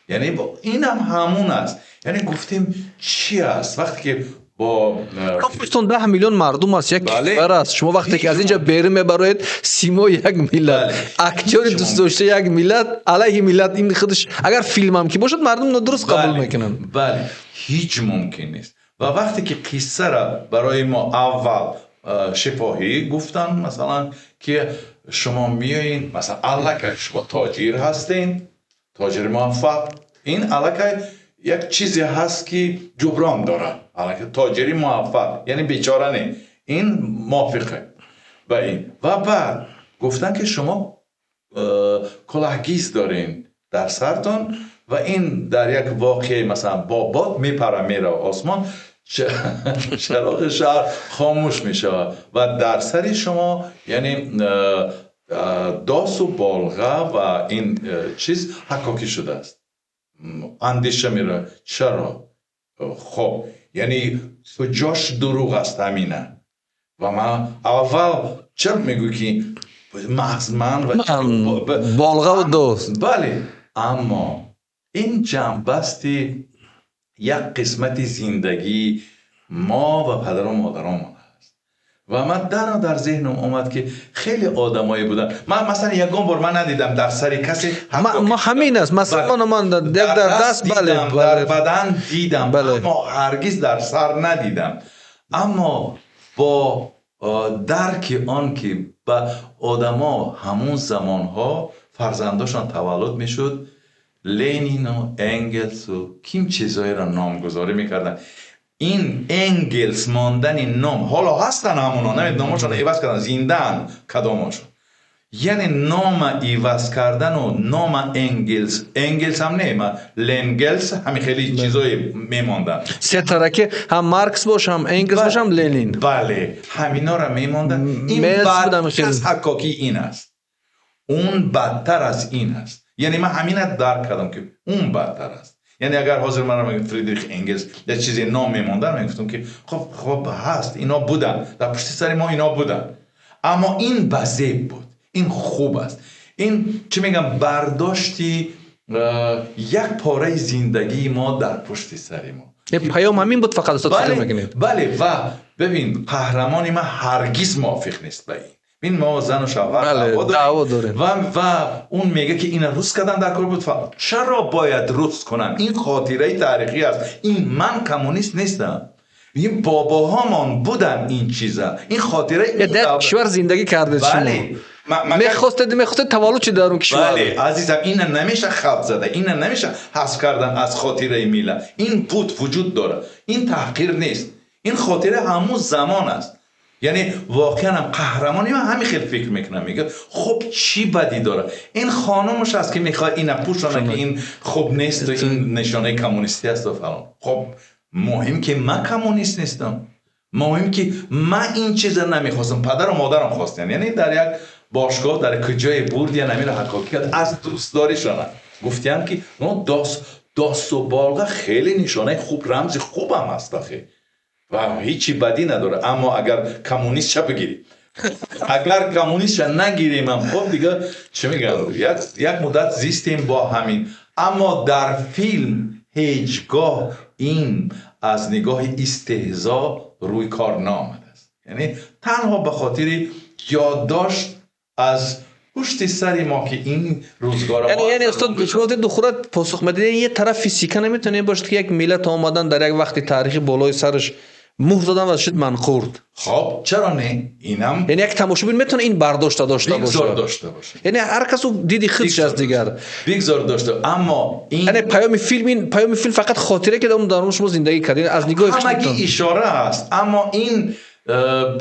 яъне инам ҳамун аст. Яъне гуфтем чӣ аст? Вақте ки бо Тоҷикистон 10 миллион мардум аст, як кишвар аст. Шумо вақте ки аз инҷа берун мебароед, симои як миллат, актёри дӯстдошта як миллат алайҳи миллат, ин худаш агар филмам ки бошад, мардум нодуруст қабул мекунанд. Бале, ҳеҷ мумкин нест. Ва вақте ки қиссаро барои мо аввал шифоҳӣ гуфтанд, масалан, ки шумо меоед, масалан, аллакай шумо тоҷир ҳастед, тоҷири муваффақ, ин аллакай як чизе ҳаст ки ҷуброн дорад. Аллакай тоҷири муваффақ, яъне бечора не, ин мувофиқе ба ин. Ва баъд гуфтанд ки шумо кулоҳгиз доред дар сартон ва ин дар як воқеа, масалан, бо бод мепара, мерава осмон, чароғи шаҳр хомӯш мешавад ва дар сари шумо яъне досу болға ва ин чиз ҳаккокӣ шудааст. Андеша меравад, чаро? Хоб, яъне куҷош дурӯғ аст ҳамина? Ва ман аввал чаро мегӯӣ ки маҳз ман ва болғаву дос? Бале, аммо ин ҷамъбасти як қисмати зиндагии мо ва падару модаронмон аст. Ва ман дар зеҳнам омад ки хеле одамое буданд. Ман масалан ягон бор ман надидам дар сари касе. Ма ҳамин аст масалан, ман як дар даст, бале. Дар бадан дидам, аммо ҳаргиз дар сар надидам. Аммо бо дарки он ки ба одамо ҳамун замонҳо фарзандошон таваллуд мешуд, Ленину Энгелсу ким чизҳоеро номгузорӣ мекарданд. Ин Энгелс мондани ном ҳоло ҳастанд ҳамоно, номошонро иваз кардан, зиндаанд кадомошон. Яъне нома иваз кардану нома Энгелс, Энгелс ҳам не, Ленгелс, ҳамин хеле чизое мемонданд. Се тараки ҳам Маркс бош, ҳам Энгелс бош, ҳам Ленин. Бале, ҳаминора мемонданд. Ин бадтар аз ҳаккокӣ ин аст, он бадтар аз ин аст. Яъне ман ҳамина дарк кардам ки он бадтар аст. Яъне агар ҳозир ман Фридрих Энгелс як чизе ном мемондан, мегуфтам ки хоб, ҳаст, ино буданд дар пушти сари мо, ино буданд. Аммо ин базеб буд, ин хуб аст. Ин чӣ мегӯям, бардошти як пораи зиндагии мо дар пушти сари мо. Паём ҳамин буд фақат, устод, фикр мекунед? Бале, ва бибин, қаҳрамони ман ҳаргиз мувофиқ нест ба ин. Бин, мо зану шавҳар даъво дорем. Ва он мега ки ина рус кардан дар кор буд. Чаро бояд рус кунам? Ин хотираи таърихӣ аст. Ин ман коммунист нестам, ин бобоҳомон будан, ин чиза, ин хотираи Дар кишвар зиндагӣ кардед шумо, мехостед таваллуд шид дар он кишвар. Бале, азизам, ина намеша хат зада, ина намеша ҳазф кардан аз хотираи миллат. Ин буд, вуҷуд дорад, ин таҳқир нест, ин хотира ҳамун замон аст. Яъне воқеан ҳам қаҳрамони ман ҳамин хел фикр мекунам, мега хуб, чӣ бадӣ дорад? Ин хонумаш аст ки мехоҳад ина пӯшона ки ин хуб несту ин нишонаи коммунистӣ асту фалон. Хоб, муҳим ки ман коммунист нестам, муҳим ки ман ин чиза намехостам, падару модарам хостанд. Яъне дар як бошгоҳ дар куҷое бурдиян, амира ҳакокӣ кард аз дӯстдоришона. Гуфтиям ки досу болға хеле нишонаи хуб, рамзи хубам аст ахе ва ҳечи бадӣ надорад. Аммо агар коммунистша бигирӣ, агар коммунистша нагиримам, хоб, дига чӣ мегӯям, як муддат зистем бо ҳамин. Аммо дар филм ҳеҷ гоҳ ин аз нигоҳи истеҳзо рӯи кор наомадааст. Яъне танҳо ба хотири ёддошт аз пушти сари мо ки ин рӯзгор. Яъне устод, шумо гуфтед, духурат посух медиҳед, як тараф физика наметавонед бошад ки як миллат омадан дар як вақти таърихӣ болои сараш муҳр задан ва шуд манқурт. Хоб, чаро не? Инам яъне як тамошобин метавона ин бардошта дошта бигзор бошад. Дошта бошад. Яъне ҳар касу диди худш аст дигар. Бигзор дошта, аммо ин яъне паёми филм, ин паёми филм фақат хотира ки дар он шумо зиндагӣ кардед, аз нигоҳи ҳамагӣ худтон. Ишора аст, аммо ин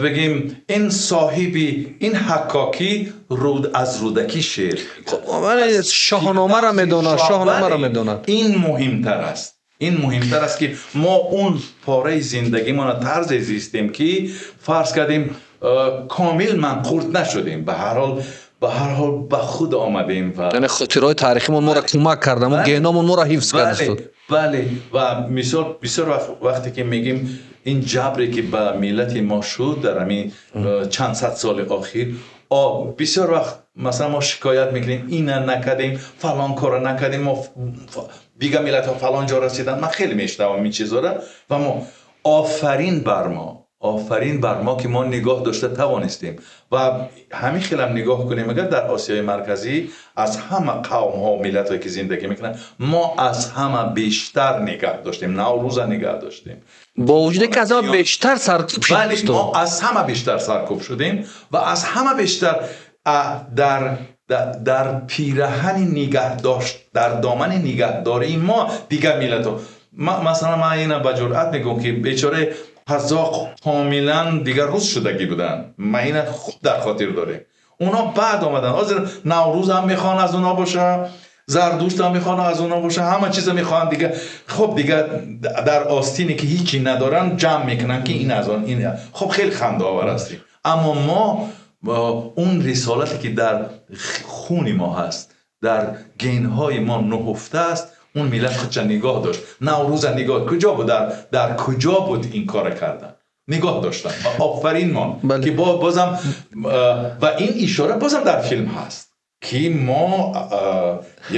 бигем, ин соҳиби ин ҳаккокӣ руд аз Рӯдакӣ шеър. Хоб, Шоҳномаро медонад, Шоҳномаро медонад. Ин муҳимтар аст, ин муҳимтар аст ки мо он пораи зиндагимонро тарзе зистем ки фарз кардем, комил манқурт нашудем, ба ҳар ҳол ба худ омадем ва яъне хотираҳои таърихимон моро кӯмак кард, аммо геномон моро ҳифз кард, устод. Бале, ва мисол бисёр вақте ки мегим ин ҷабре ки ба миллати мо шуд дар ҳамин чанд сад соли охир, бисёр вақт масалан мо шикоят мекунем, ина накардем, фалон корро накардем, мо дигар миллатҳо фалон ҷо расиданд. Ман хеле мешунавам ин чизҳоро ва мо офарин бар мо, офарин бар мо ки мо нигоҳ дошта тавонистем. Ва ҳамин хелам нигоҳ кунем, агар дар Осиёи Марказӣ аз ҳама қавмҳо, миллатҳое ки зиндагӣ мекунанд, мо аз ҳама бештар нигаҳ доштем, Наврӯза нигаҳ доштем. Бо вуҷуде ки аз ҳама бештар саркӯб шудем. Мо аз ҳама бештар саркӯб шудем ва аз ҳама бештар дар пираҳани нигаҳ дошт, дар домани нигаҳдории мо дигар миллатҳо. Масалан, ман ина ба ҷуръат мегӯям ки бечораи қазоқ комилан дигар рус шудагӣ буданд. Ман ина хуб дар хотир дорем. اونا بعد آمدن. حاضر نوروز هم میخوان از اونا باشه، زردوشت هم میخوان از اونا باشه، همه چیز میخوان دیگه. خب دیگه در آستینی که هیچی ندارن جمع میکنن که این از آن این. خب خیلی خنده آور هستیم. اما ما اون رسالتی که در خون ما هست، در گینهای ما نهفته است، اون ملت خودش نگاه داشت. نوروز نگاه کجا بود؟ در کجا بود این کار کردن؟ نگاه داشتن. آفرین ما که بازم و این اشاره بازم در فیلم هست که ما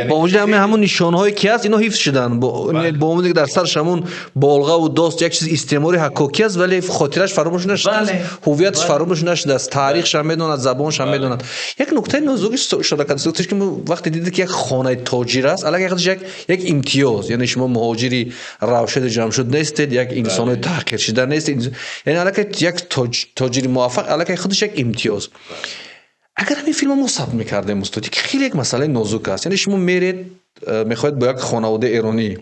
با وجود همون نشانهایی که هست اینا حفظ شدن، با وجودی که در سرش همون بالغه و داست یک چیز استعماری حکاکی است، ولی خاطرش فراموش نشده است، هویتش فراموش نشده است، تاریخش هم میدوند، زبانش هم میدوند. یک نکته نازکی اشاره کرد که وقتی دیدید که یک خانه تاجر است، علاوه خودش یک امتیاز، یعنی شما مهاجری روشد جمع شد نیستید، یک انسان تحقیر شده نیستید، یعنی علاوه یک تاجر موفق علاوه خودش یک امتیاز. اگر همین فیلم ما ثبت میکردیم استاد، که خیلی یک مسئله نازک است، یعنی شما میرید میخواید با یک خانواده ایرانی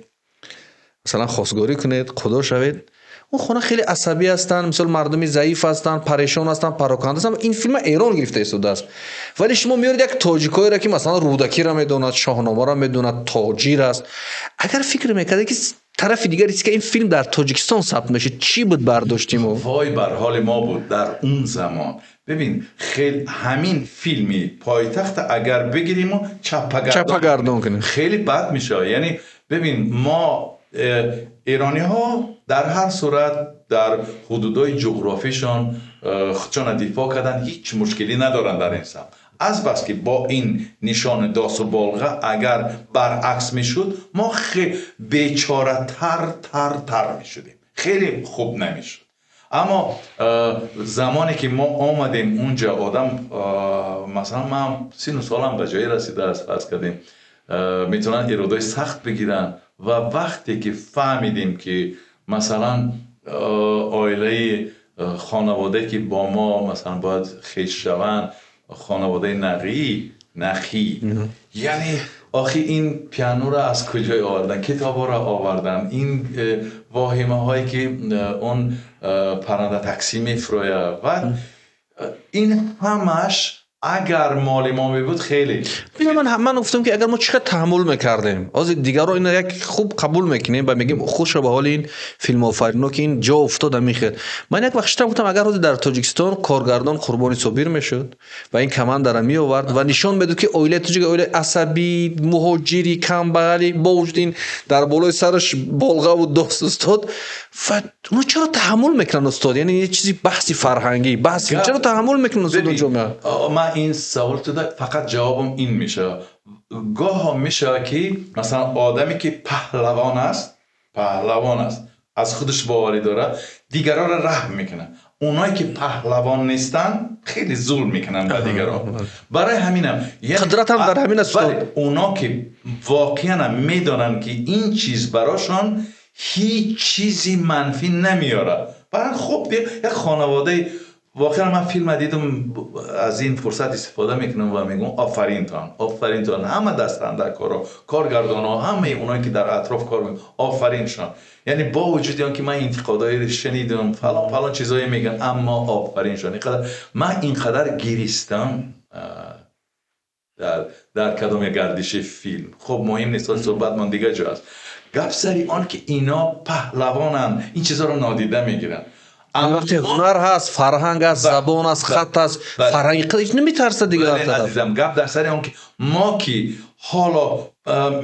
مثلا خواستگاری کنید، خدا شوید، اون خانه خیلی عصبی هستند، مثلا مردمی ضعیف هستند، پریشان هستند، پراکنده هستند. این فیلم ایران گرفته ایستاده است، ولی شما میارید یک تاجیکایی را که مثلا رودکی را میدوند، شاهنامه را میدوند، تاجر است. اگر فکر میکردید که طرف دیگری که این فیلم در تاجیکستان ثبت میشه، چی بود برداشتیم؟ وای بر حال ما بود در اون زمان. ببین خیلی همین فیلمی پایتخت اگر بگیریم و چپه‌گردان کنیم خیلی بد میشه. یعنی ببین ما ایرانی ها در هر صورت در حدودای جغرافیشان خودشان دفاع کردن، هیچ مشکلی ندارن در این سمت. از بس که با این نشان داس و بالغه اگر برعکس میشد ما خیلی بیچاره تر تر تر میشدیم، خیلی خوب نمیشد. اما زمانی که ما آمدیم اونجا، آدم مثلا من 30 سالم به جایی رسیده است، فرض کردیم میتونن ایرادای سخت بگیرن. و وقتی که فهمیدیم که مثلا عائله خانواده که با ما مثلا باید خویش شوند، خانواده نقی، یعنی آخی این پیانو را از کجای آوردن، کتاب را آوردن، این واهمه هایی که اون پرنده تاکسی میفروید و این همش اگر مال ما می بود خیلی. من گفتم که اگر ما چقدر تحمل میکردیم، از دیگران اینا یک خوب قبول میکنیم و میگیم خوش به حال این فیلم آفرینو که این جا افتاد میخیر. من یک وقت گفتم اگر روز در تاجیکستان کارگردان قربانی صابیر میشد و این کمند را می آورد و نشان میداد که عائله تاجیک عائله عصبی، مهاجری، کمبغلی، با وجود این در بالای سرش بالغه و دوست استاد، و اونا چرا تحمل میکنن استاد؟ یعنی یه چیزی بحثی فرهنگی، بحث چرا تحمل میکنن استاد جامعه؟ من این سوال تو فقط جوابم این میشه. گاه میشه که مثلا آدمی که پهلوان است، از خودش باوری داره، دیگران را رحم میکنه. اونایی که پهلوان نیستن خیلی ظلم میکنن به دیگران. برای همینم قدرت هم در همین است. اونا که واقعا میدانن که این چیز براشون هیچ چیزی منفی نمیاره، برای خب یک خانواده واقعا من فیلم دیدم، از این فرصت استفاده میکنم و میگم آفرین تان، آفرین تان، همه دستن در کارا، کارگردان ها، همه اونایی که در اطراف کار میکنن، آفرین شان. یعنی با وجود اینکه من انتقادایی شنیدم، فلان فلان چیزایی میگن، اما آفرین شان. اینقدر من اینقدر گریستم در کدام گردش فیلم. خب مهم نیست، صحبت من دیگه جاست. گپ سری آن که اینا پهلوانن، این چیزا رو نادیده میگیرن. وقتی هنر هست، فرهنگ هست، زبان هست، خط هست، فرهنگ هیچ نمیترسه دیگه. عزیزم گپ در سر اون که ما که حالا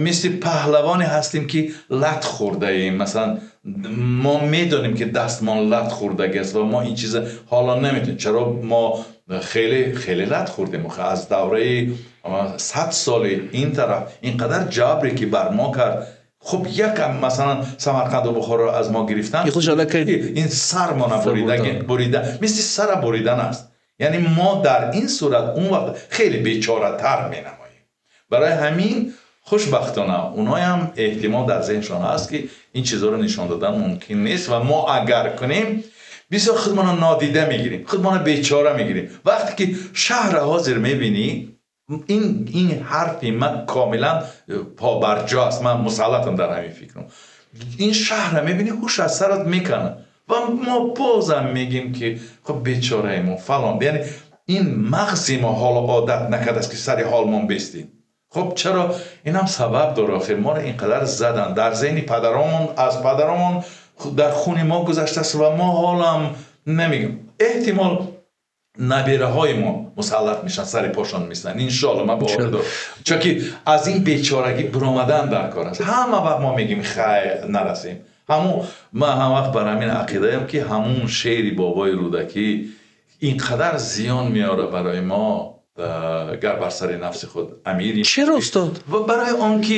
Мисли паҳлавоне ҳастем, ки лат хӯрдаем. Масалан, мо медонем, ки дастмон лат хӯрдагӣ аст ва мо ин чиза ҳоло наметавонем. Чаро мо хеле хеле лат хӯрдем аз давраи 100 соли ин тараф, ин қадар ҷабре ки бар мо кард. Хуб, якам, масалан, Самарқанду Бухоро аз мо гирифтан, ин сармона бурида, мисли сара буридан аст. Яъне мо дар ин сурат он вақт хеле бечоратар менамоем. Барои ҳамин, хушбахтона, онҳоям эҳтимол дар зеҳншон ҳаст, ки ин чизҳоро нишон додан мумкин нест ва мо агар кунем, бисёр худмонро нодида мегирем, худмонро бечора мегирем. Вақте ки шаҳра ҳозир мебинӣ, ин ҳарфи ман комилан побарҷо аст, ман мусаллатам дар ҳамин фикрам. Ин шаҳрра мебинӣ, ҳуш аз сарат меканад ва мо бозам мегем, ки хуб, бечораемо, фалон. Яъне ин мағзи мо ҳоло одат накардааст, ки сари ҳолмон бестем. Хуб, чаро? Инам сабаб дора. Охир моро ин қадар задан, дар зеҳни падаромон, аз падаромон дар хуни мо гузаштааст ва мо ҳолам намегем. Эҳтимол набераҳои мо мусаллат мешаванд, сари пошон меистанд, иншоалло. Ман бовар дорам, чунки аз ин бечорагӣ биромадан дар кор аст. Ҳама вақт мо мегем, хайр, нарасем. Ҳамун ман ҳам вақт бар ҳамин ақидаям, ки ҳамун шеъри бобои Рӯдакӣ ин қадар зиён меорад барои мо, гар бар сари нафси худ амири. Чаро, устод? Ва барои он ки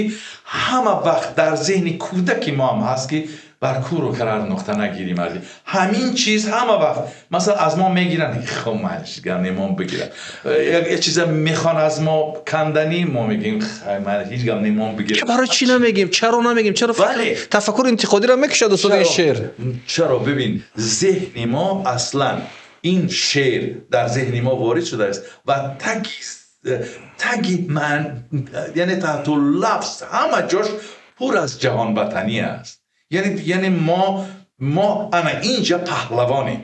ҳама вақт дар зеҳни кӯдаки мо ҳам ҳаст, ки бар куру карар нуқта нагирӣ марди. Ҳамин чиз ҳама вақт, масалан, аз мо мегиранд, хоб, гап бигиранд, як чиза мехоҳанд аз мо канданӣ, мо мегӯем, ҳеҷ гап немон, бигиранд. Барои чӣ намегем? Чаро намегем? Чаро тафаккури интиқодиро мекушад, устод, ин шеър? Чаро? Бибин, зеҳни мо аслан ин шеър дар зеҳни мо ворид шудааст ва таги ман, яъне таҳту лафз, ҳама ҷош пур аз ҷаҳонватанӣ аст. Яъне мо ана инҷа паҳлавонем,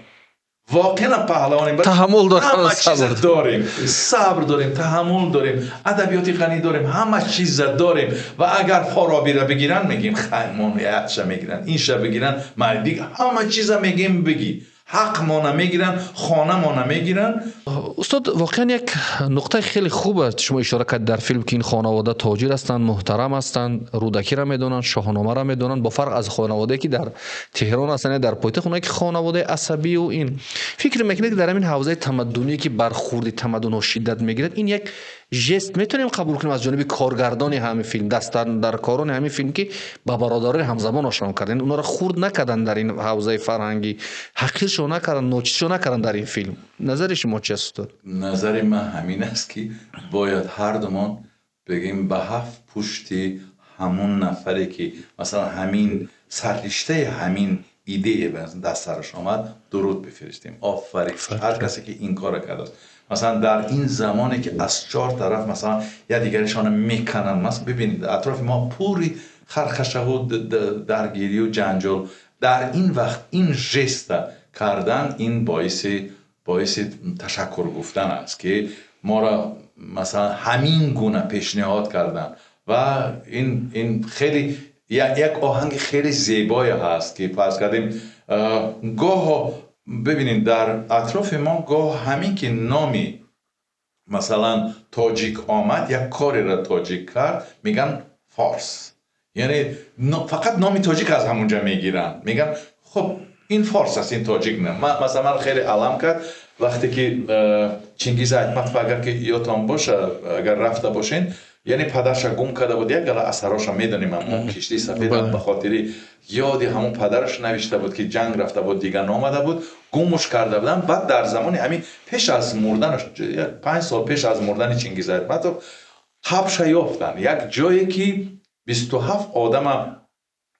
воқеан паҳлавонем. Таҳаммул дорем. Ҳама чиза дорем, сабр дорем, таҳаммул дорем, адабиёти ғанӣ дорем, ҳама чиза дорем. Ва агар Форобиро бигиранд, мегӯем, хаймон якша мегиранд, инша бигиранд, диг ҳама чиза мегӯем, бигӣ ҳақмона мегиранд, хонамона мегиранд. Устод, воқеан як нуқтаи хеле хуб аст, шумо ишора кард дар филм, ки ин хонавода тоҷир ҳастанд, муҳтарам ҳастанд, Рӯдакиро медонанд, Шоҳномаро медонанд, бо фарқ аз хонаводае, ки дар Теҳрон ҳастанд, дар пойтахт, оное ки хонаводаи асабию ин. Фикр мекунед, ки дар ҳамин ҳавзаи тамаддуние, ки бархурди тамаддунҳо шиддат мегирад, ин як жест метавонем қабул кунем аз ҷониби коргардони ҳамин филм, дастандаркорони ҳамин филм, ки ба бародарони ҳамзабон ошно карданд, онҳоро хурд накарданд, дар ин ҳавзаи фарҳангӣ ҳақиршо накарданд, ночизшо накарданд дар ин филм? Назари шумо чи аст, устод? Назари ман ҳамин аст, ки бояд ҳардумон бигем ба ҳафт пушти ҳамун нафаре, ки масалан ҳамин сарриштаи ҳамин идея даст сараш омад, дуруд бифиристем, офарин ҳар касе, ки ин корро кардааст. Масалан, дар ин замоне, ки аз чор тараф, масалан, якдигарашонро мекананд, масалан, бибинед, атрофи мо пури хархашаву даргирию ҷанҷол, дар ин вақт ин жеста кардан, ин боиси ташаккур гуфтан аст, ки моро, масалан, ҳамин гуна пешниҳод кардан. Ва ин хеле як оҳанги хеле зебое ҳаст, ки фарз кардем, гоҳо бибинед, дар атрофи мо гоҳ ҳамин ки номи, масалан, тоҷик омад, як кореро тоҷик кард, мегӯянд форс. Яъне фақат номи тоҷик аз ҳамунҷа мегиранд, мегӯянд, хуб, ин форс аст, ин тоҷик не. Масалан, ман хеле алам кард, вақте ки Чингиз Айтматов, агар ки ёдтон боша, агар рафта бошен, яъне падарша гум карда буд, як гала асароша медонем, ҳамон киштии сафед ба хотири ёди ҳамон падараш навишта буд, ки ҷанг рафта буд, дигар наомада буд, гумуш карда буданд. Баъд дар замони ҳамин пеш аз мурданаш, 5 сол пеш аз мурдани Чингиз Айтматов, қабрша ёфтанд як ҷое, ки 27 одама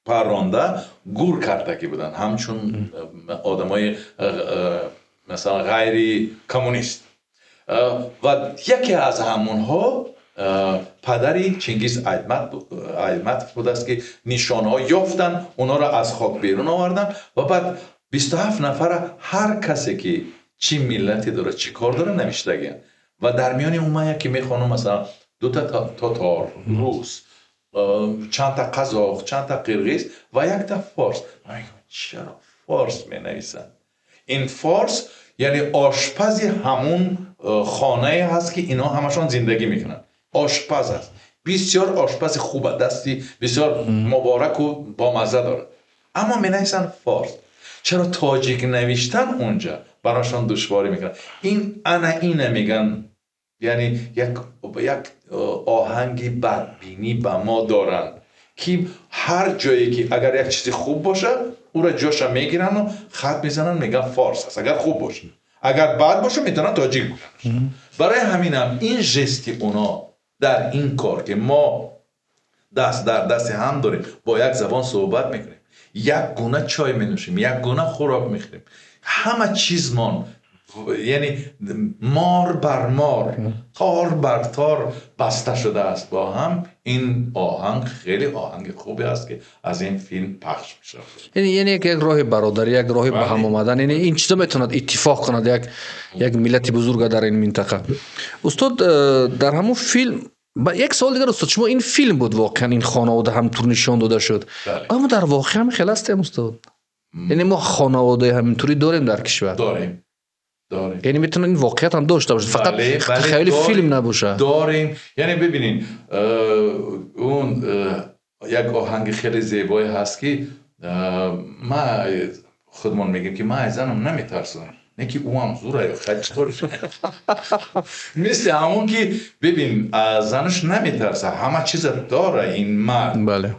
парронда гур кардагӣ буданд, ҳамчун одамои, масалан, ғайри коммунист. Ва яке аз ҳамонҳо падари Чингиз Айтматов будааст, ки нишонҳо ёфтанд, онҳоро аз хок берун оварданд. Ва баъд 27 нафара, ҳар касе ки чӣ миллате дорад, чӣ кор дорад, навиштагианд. Ва дар миёни он ман яке мехонам, масалан, дута тотор, рус, чандта қазоқ, чандта қирғиз ва якта форс. Чаро форс менависанд? Ин форс, яъне ошпази ҳамун хонае ҳаст, ки инҳо ҳамашон зиндагӣ мекунанд, ошпаз аст. Бисёр ошпази хуб, дасти бисёр мубораку бомазза дорад, аммо менависанд форс. Чаро тоҷик навиштан унҷа барошон душворӣ мекунад? Ин ана ина меган, яъне як оҳанги бадбинӣ ба мо доранд, ки ҳар ҷое ки агар як чизи хуб бошад, ӯро ҷоша мегирану хат мезананд, мегӯянд форс аст. Агар хуб бошад, агар бад бошад, метавонанд тоҷик бигӯянд. Барои ҳаминам ин жести оно дар ин кор, ки мо даст дар дасти ҳам дорем, бо як забон суҳбат мекунем, як гуна чой менӯшем, як гуна хӯрок мехӯрем, ҳама чизмон, яъне мор бар мор, тор бар тор баста шудааст бо ҳам. Ин оҳанг хеле оҳанги хубе аст, ки аз ин филм пахш мешавад. Яъне як роҳи бародарӣ, як роҳи ба ҳам омадан, яъне ин чизо метавонад иттифоқ кунад як миллати бузурга дар ин минтақа. Устод, дар ҳамон филм як савол дигар, устод. Шумо ин филм буд, воқеан ин хонавода ҳамтур нишон дода шуд, аммо дар воқеъ ҳам хел ҳастем, устод? Яъне мо хонаводаи ҳаминтурӣ дорем дар кишвар? Дорем, дорем. Яъне метавонад ин воқеият ҳам дошта бошад, фақат тахайюли филм набошад. Дорем. Яъне бибинед, он як оҳанги хеле зебое ҳаст, ки ма худмон мегӯем, ки ман аз занам наметарсам, не ки ӯ ҳам зура ё читор. Мисли ҳамон ки бибин, аз занаш наметарса, ҳама чиза дора ин мард,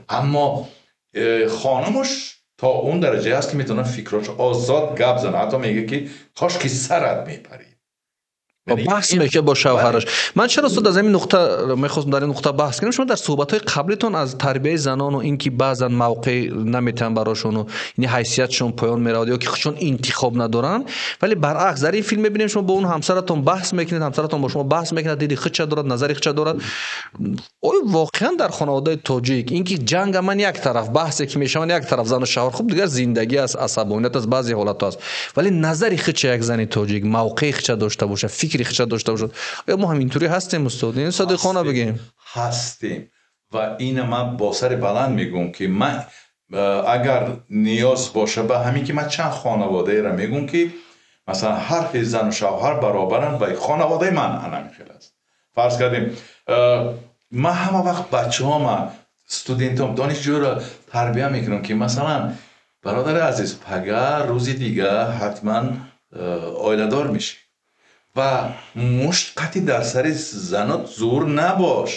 аммо хонумаш то он дараҷае аст, ки метавонад фикрошо озод гап занад, ҳатто мегӯяд, ки кош ки сарат мепарид. Баҳс мекунад бо шавҳараш. Ман чаро, устод, аз ҳамин нуқта мехостам дар ин нуқта баҳс кунем. Шумо дар суҳбатҳои қаблитон аз тарбияи занону ин ки баъзан мавқеъ наметиҳанд барошону ини ҳайсиятшон поён меравад ё ки худшон интихоб надоранд, вале баръакс дар ин филм мебинем, шумо бо он ҳамсаратон баҳс мекунед, ҳамсаратон бо шумо баҳс мекунад, диди худша дорад, назари худша дорад. Оё воқеан дар хонаводаи тоҷик ин ки ҷанга ман як тараф, баҳсе ки мешаванд як тараф, зану шавҳар, хуб, дигар зиндагӣ аст, асабоният аст, баъзе ҳолатҳо аст, вале назари худша як зани тоҷик, мавқеи худша дошта бошад, фикри худша дошта бошад, оё мо ҳаминтурӣ ҳастем, устод? Ин содиқона бигем. Ҳастем ва ина ман бо сари баланд мегӯм, ки ман агар ниёз боша ба ҳамин, ки ман чанд хонаводаеро мегӯм, ки масалан ҳарфи зану шавҳар баробаранд ва хонаводаи ман ҳамин хел аст. Фарз кардем, ман ҳама вақт бачаҳома, студентом, донишҷӯро тарбия мекунам, ки масалан, бародари азиз, пага рӯзи дига ҳатман оиладор мешӣ ва мушт қатъи дар сари занот зур набош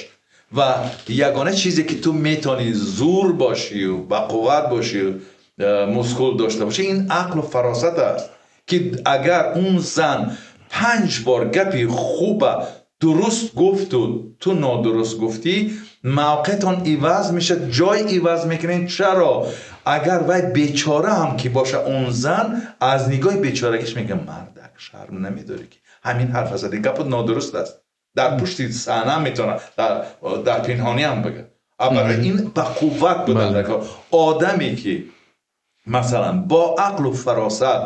ва ягона чизе ки ту метавонӣ зур бошию бақувват бошию мускул дошта бошӣ, ин ақлу фаросат аст, ки агар он зан 5 бор гапи хуба дуруст гуфту ту нодуруст гуфтӣ, мавқеътон иваз мешавад, ҷой иваз мекунед. Чаро? Агар вай бечора ҳам ки боша, он зан аз нигоҳи бечорагиш мегӯяд: «Мардак, шарм намедорӣ, ки ҳамин ҳарфа задӣ? Гапот нодуруст аст». Дар пушти саҳна метавонад, дар пинҳонӣ ҳам бигӯяд. Барои ин ба қувват будан. Одаме ки масалан бо ақлу фаросат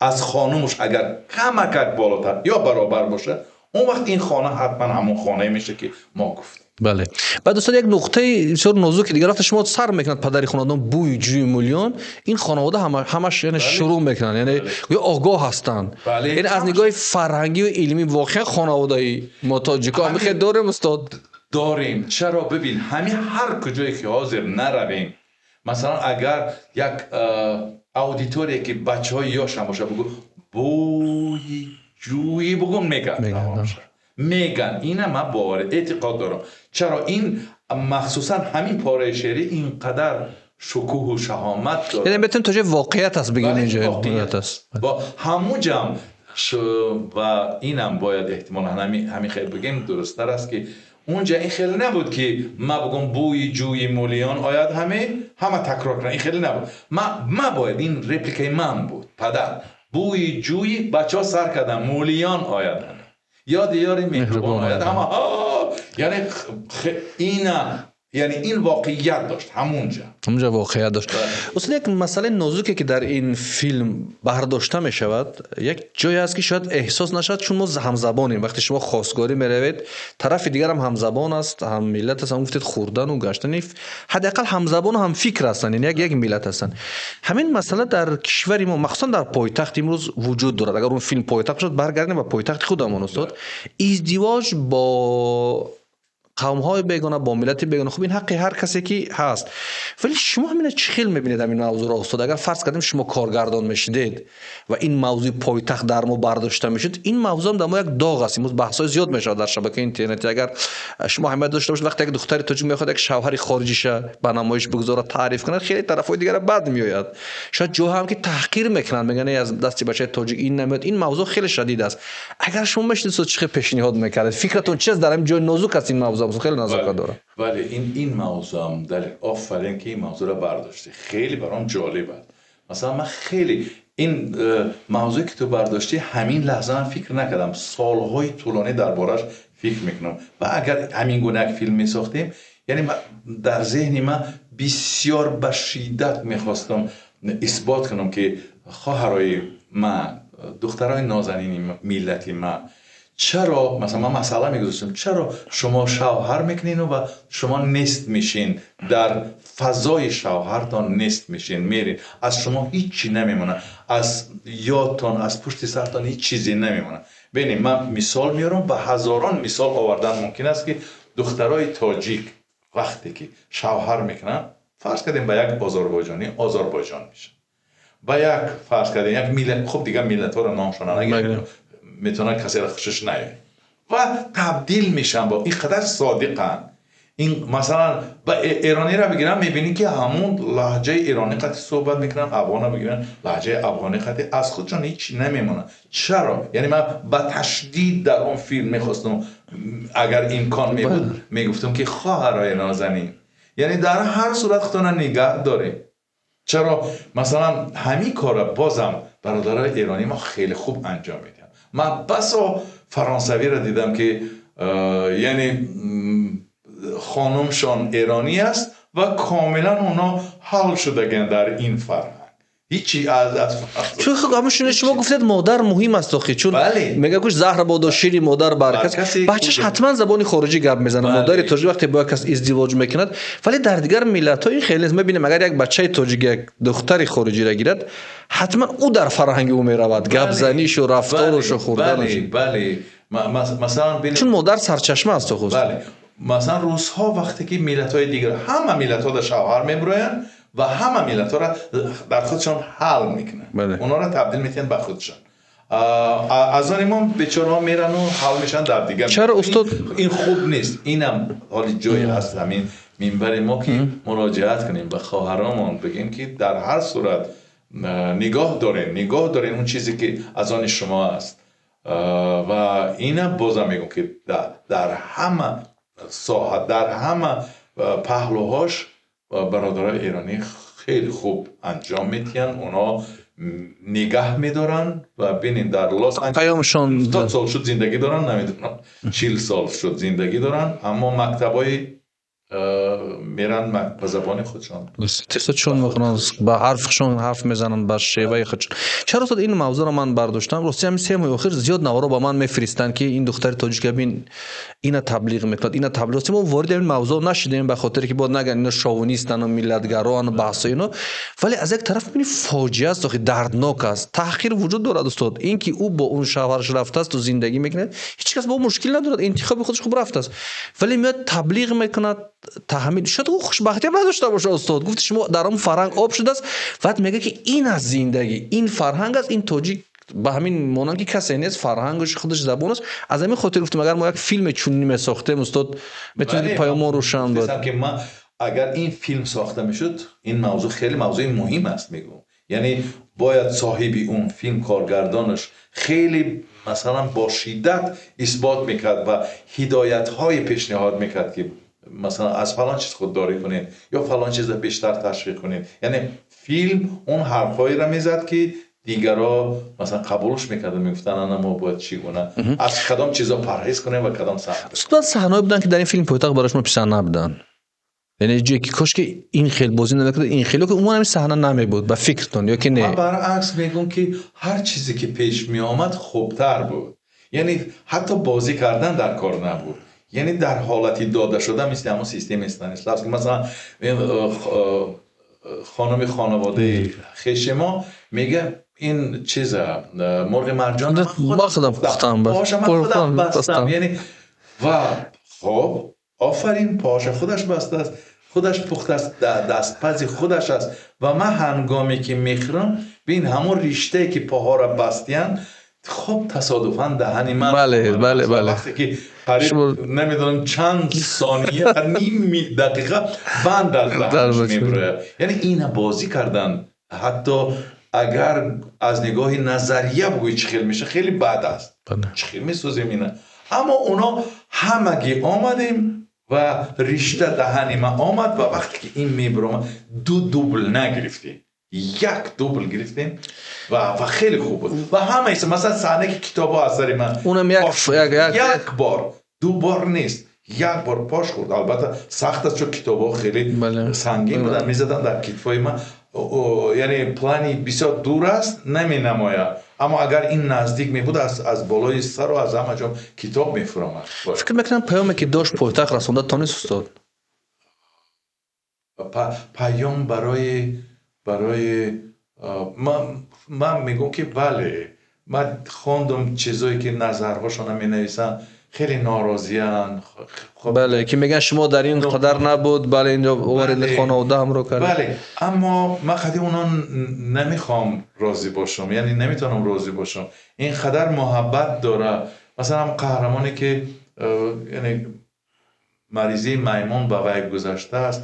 аз хонумаш агар камакак болотар ё баробар бошад, он вақт ин хона ҳатман ҳамон хонае мешавад, ки мо гуфтем. Бале. Баъд, устод, як нуқтаи бисёр нозуки дигар. Вақте шумо сар мекунад падари хонадон бӯи ҷӯи мӯлиён, ин хонавода ҳамаш, яъне шурӯъ мекунанд, яъне гӯё огоҳ ҳастанд. Яъне аз нигоҳи фарҳангию илмӣ воқеан хонаводаи мо тоҷико ҳамин хел дорем, устод? Дорем. Чаро? Бибин, ҳамин ҳар куҷое ки ҳозир наравем, масалан, агар як аудитория, ки бачаҳои ёшам боша, бугӯ бӯи ҷӯи бугун, меган, меган. Ина ман бовар, эътиқод дорам. Чаро ин махсусан ҳамин пораи шеърӣ ин қадар шукӯҳу шаҳомат дорад? Яъне метавонем то ҷои воқеият аст бигем, инҷо воқеият аст. Бо ҳамуҷам ва инам бояд эҳтимолан ҳамин хел бигем, дурусттар аст, ки унҷа ин хеле набуд, ки ма бугум бӯи ҷӯи мӯлиён ояд, ҳаме ҳама такрор кунанд. Ин хеле набуд. Ма бояд ин репликаи ман буд: падар, бӯи ҷӯи, бачаҳо сар карданд, мӯлиён ояд ҳаме, ёди ёри меҳрубон ояд, ҳама, яъне ина, яъне ин воқеият дошт ҳамунҷа. Ҳамунҷа воқеият дошт. Устод, як масъалаи нозуке, ки дар ин филм бардошта мешавад, як ҷое аст, ки шояд эҳсос нашавад, чун мо ҳамзабонем. Вақте шумо хостгорӣ меравед, тарафи дигарам ҳамзабон аст, ҳаммиллат аст. Ҳам гуфтед, хӯрдану гаштани, ҳадди ақал ҳамзабону ҳамфикр ҳастанд, яъне як миллат ҳастанд. Ҳамин масъала дар кишвари мо, махсусан дар пойтахт, имрӯз вуҷуд дорад. Агар он филм пойтахт шуд, баргардем ба пойтахти худамон, устод. Издивоҷ бо Қавмҳои бегона, бо миллати бегона, хуб, ин ҳаққи ҳар касе ки ҳаст. Вале шумо ҳамина чӣ хел мебинед ҳамин мавзӯъро, устод? Агар фарз кардем, шумо коргардон мешидед ва ин мавзӯи пойтахт дар мо бардошта мешуд, ин мавзӯъам дар мо як доғ аст. Имрӯз баҳсҳои зиёд мешавад дар шабакаи интернетӣ. Агар шумо ҳамият дошта бошед, вақте як духтари тоҷик мехоҳад як шавҳари хориҷиша ба намоиш бигузорад, таъриф кунад, хеле тарафҳои дигара бад меояд. Шояд ҷоҳо ҳам ки таҳқир мекунанд, мегӯянд, аз дасти бачаи тоҷик ин намеояд. Ин мавзӯъ хеле шадид аст. Агар шумо мешидед, устод, чӣ хел пешниҳод мекардед? Фикратон чи аст дар ҳамин ҷои нозук аст ин мавзӯъ, хеле назокат дорад. Бале, ин мавзӯам дар, офарин ки ин мавзӯъро бардоштӣ, хеле баром ҷолиб аст. Масалан, ман хеле ин мавзӯе ки ту бардоштӣ, ҳамин лаҳза ман фикр накардам, солҳои тӯлонӣ дар бораш фикр мекунам. Ва агар ҳамин гуна як филм месохтем, яъне дар зеҳни ман бисёр ба шиддат мехостам исбот кунам, ки хоҳарои ман, духтарои нозанини миллати ман, чаро, масалан, ман масъала мегузоштам, чаро шумо шавҳар мекунену ва шумо нест мешин, дар фазои шавҳартон нест мешин, мерин, аз шумо ҳеҷ чӣ намемонад, аз ёдтон, аз пушти сартон ҳеҷ чизе намемонад. Бинед, ман мисол меорам ва ҳазорон мисол овардан мумкин аст, ки духтарои тоҷик вақте ки шавҳар мекунанд, фарз кардем, ба як озарбойҷонӣ, озарбойҷон мешавад, ба як, фарз кардем, як миллат, хуб, дигар миллатҳоро номшона нагирем, метавонад касеро хушаш наёяд, ва табдил мешаванд бо ин қадар содиқанд. Ин масалан ба эрониро бигирам, мебинӣ ки ҳамун лаҳҷаи эронӣ қати суҳбат мекунанд, афғонро бигиранд, лаҳҷаи афғонӣ қати, аз худшон ҳеҷ намемонанд. Чаро? Яъне ман ба ташдид дар он филм мехостам, агар имкон мебуд, мегуфтам, ки хоҳарои нозанин, яъне дар ҳар сурат худтонро нигаҳ доред. Чаро масалан ҳамин корро бозам бародарои эронӣ мо хеле хуб анҷом медиҳанд. Ман басо фаронсавиро дидам, ки яъне хонумшон эронӣ аст ва комилан онҳо ҳал шудаган дар ин фарҳанг, ҳичи аз Чун хуб, ҳамон шуни шумо гуфтед, модар муҳим аст охи, чун мега гӯш, заҳр бодо шири модар бар кас, бачаш ҳатман забони хориҷӣ гап мезанад. Модари тоҷик вақте бо як кас издивоҷ мекунад, вале дар дигар миллатҳо ин хеле нест. Мебинем, агар як бачаи тоҷик як духтари хориҷиро гирад, ҳатман ӯ дар фарҳанги ӯ меравад, гапзанишу, рафторушу, хӯрдану. Бале, масалан. Чун модар сарчашма аст охуст. Бале, масалан, русҳо вақте ки миллатҳои дигар, ҳама миллатҳо дар шавҳар мебуроянд ва ҳама миллатҳоро дар худшон ҳал мекунанд, онҳоро табдил медиҳанд ба худшон. Аз они мо бечораҳо мерану ҳал мешаванд дар дигар. Чаро, устод? Ин хуб нест. Инам ҳоли ҷое ҳаст, ҳамин минбари мо, ки муроҷиат кунем ба хоҳаромон, бигем, ки дар ҳар сурат нигоҳ дорем, нигоҳ дорем он чизе ки аз они шумо аст. Ва инам бозам мегӯм, ки дар ҳама соҳа, дар ҳама паҳлӯҳош бародарои эронӣ хеле хуб анҷом медиҳанд. Онҳо нигаҳ медоранд ва бинед, дар Лос Паёмшон 70 сол шуд зиндагӣ доранд, намедонам, 40 сол шуд зиндагӣ доранд, аммо мактабҳои меранд, ба забони худшон. Чун мехонанд, ба ҳарфшон ҳарф мезананд, ба шеваи худшон. Чаро, устод, ин мавзӯъро ман бардоштам? Рости, ҳамин 3 моҳи охир зиёд наворо ба ман мефиристанд, ки ин духтари тоҷика бин, ина таблиғ мекунад, ина таблиғ. Рости, мо вориди ҳамин мавзӯъ нашудем, ба хотире ки бояд нагӯянд, ино шовинистану миллатгароану баҳсо ино. Вале аз як тараф мебинӣ, фоҷиа аст охи, дарднок аст, таҳқир вуҷуд дорад, устод. Ин ки ӯ бо он шавҳараш рафтаасту зиндагӣ мекунад, ҳеҷ кас бо ӯ мушкил надорад, интихоби худаш, хуб рафтааст, вале меояд, таблиғ мекунад, таҳмил. Шояд ӯ хушбахтиам надошта бошад, устод. Гуфти шумо, дар он фарҳанг об шудааст, баъд мегӯяд, ки ин аст зиндагӣ, ин фарҳанг аст, ин тоҷик ба ҳамин монанд, ки касе нест, фарҳангаш худаш, забон аст. Аз ҳамин хотир гуфтем, агар мо як филме чунин месохтем, устод, метавонед паёмон рӯшан буд. Ки ман агар ин филм сохта мешуд, ин мавзӯъ хеле мавзӯи муҳим аст, мегӯм, яъне бояд соҳиби он филм, коргардонаш хеле, масалан, бо шиддат исбот мекард ва ҳидоятҳое пешниҳод мекард, ки масалан аз фалон чиз худдорӣ кунед ё фалон чизро бештар ташвиқ кунед. Яъне филм он ҳарфҳоеро мезад, ки дигарро, масалан, қабулш мекарданд, мегуфтанд, ана мо бояд чӣ гуна, аз кадом чизо парҳез кунем ва кадом саҳна. Устод, саҳнаҳое буданд, ки дар ин филм «Пойтахт» барои шумо писанд набуданд? Яъне ҷое ки кошки ин хел бозӣ намекард, ин хел, ки умуман ҳамин саҳна намебуд, ба фикртон, ё ки не? Ман баръакс мегӯм, ки ҳар чизе ки пеш меомад, хубтар буд. Яъне ҳатто бозӣ кардан дар кор набуд, яъне дар ҳолати дода шуда, мисли ҳамон системаи Станиславский. Масалан, хонуми хонаводаи хеши мо мега, ин чиза, мурғи марҷон Ма худам пухтам. Ман худам бастам, яъне ва хоб Офарин, поша худаш баста аст, худаш пухта аст, дастпази худаш аст. Ва ман ҳангоме ки мехӯрам, бин, ҳамон риштае ки поҳоро бастиянд, хуб, тасодуфан даҳани ман бале бале бале вақте ки қариб намедонам чанд сония, ним дақиқа банд аз даҳанаш мебарояд. Яъне ина бозӣ кардан, ҳатто агар аз нигоҳи назария бигӯӣ, чӣ хел меша, хеле бад аст, чӣ хел месозем ина. Аммо оно ҳамагӣ омадем ва ришта даҳани ман омад ва вақте ки ин мебаромад, ду дубл нагирифтем, як дубл гирифтем ва хеле хуб буд. Ва ҳамаи, масалан, саҳне ки китобҳо аз сари ман унам як бор, ду бор нест, як бор пош хӯрд. Албатта, сахт аст, чун китобҳо хеле сангин буданд, мезаданд дар китфҳои ман. Яъне плани бисёр дур аст, наменамояд, аммо агар ин наздик мебуд, аз болои сару аз ҳама ҷо китоб мефуромад. Фикр мекунам, паёме ки дошт пойтахт расонда тонист, устод. Паём барои ман мегӯям, ки бале, ман хондум чизое ки назарҳошона менависанд, хеле норозиянд. Бале, ки мегӯянд, шумо дар ин қадар набуд, бале, инҷо оваред, хонавода ҳамроҳ кард. Бале, аммо ман қади онон намехоҳам розӣ бошам, яъне наметавонам розӣ бошам. Ин қадар муҳаббат дора. Масалан, қаҳрамоне ки, яъне маризии маймун ба вай гузаштааст,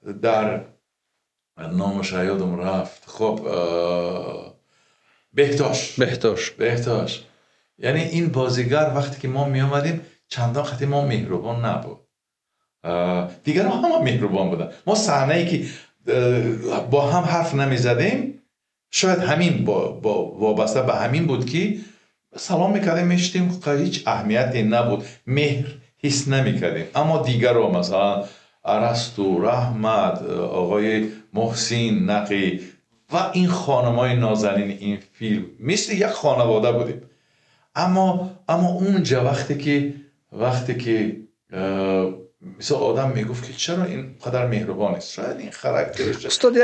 дар номаш ёдам рафт, хоб, Беҳтош. Беҳтош. Беҳтош. Яъне ин бозигар, вақте ки мо меомадем, чандон қати мо меҳрубон набуд. Дигарон ҳама меҳрубон буданд. Мо саҳнае ки бо ҳам ҳарф намезадем, шояд ҳамин вобаста ба ҳамин буд, ки салом мекардем, мешитем, ҳеҷ аҳамияте набуд, меҳр ҳис намекардем. Аммо дигарро, масалан, Арасту, Раҳмат, оғои Муҳсин Нақӣ ва ин хонумои нозанини ин филм, мисли як хонавода будем. Аммо унҷа вақте ки мисол одам мегуфт, ки чаро ин қадар меҳрубон нест, шояд ин характерш,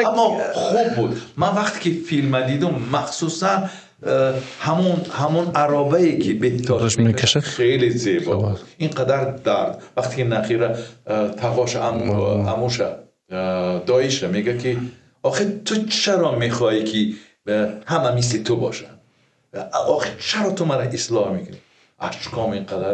аммо хуб буд. Ман вақте ки филма дидум, махсусан ҳамон аробае ки Беҳтош мекашад, хеле зебо буд. Ин қадар дард, вақте ки Нақира тағоша, амуша, доиша мега, ки охи ту чаро мехоҳӣ, ки ҳама мисли ту бошанд? Охи чаро ту мара ислоҳ мекунӣ? Ашком ин қадар.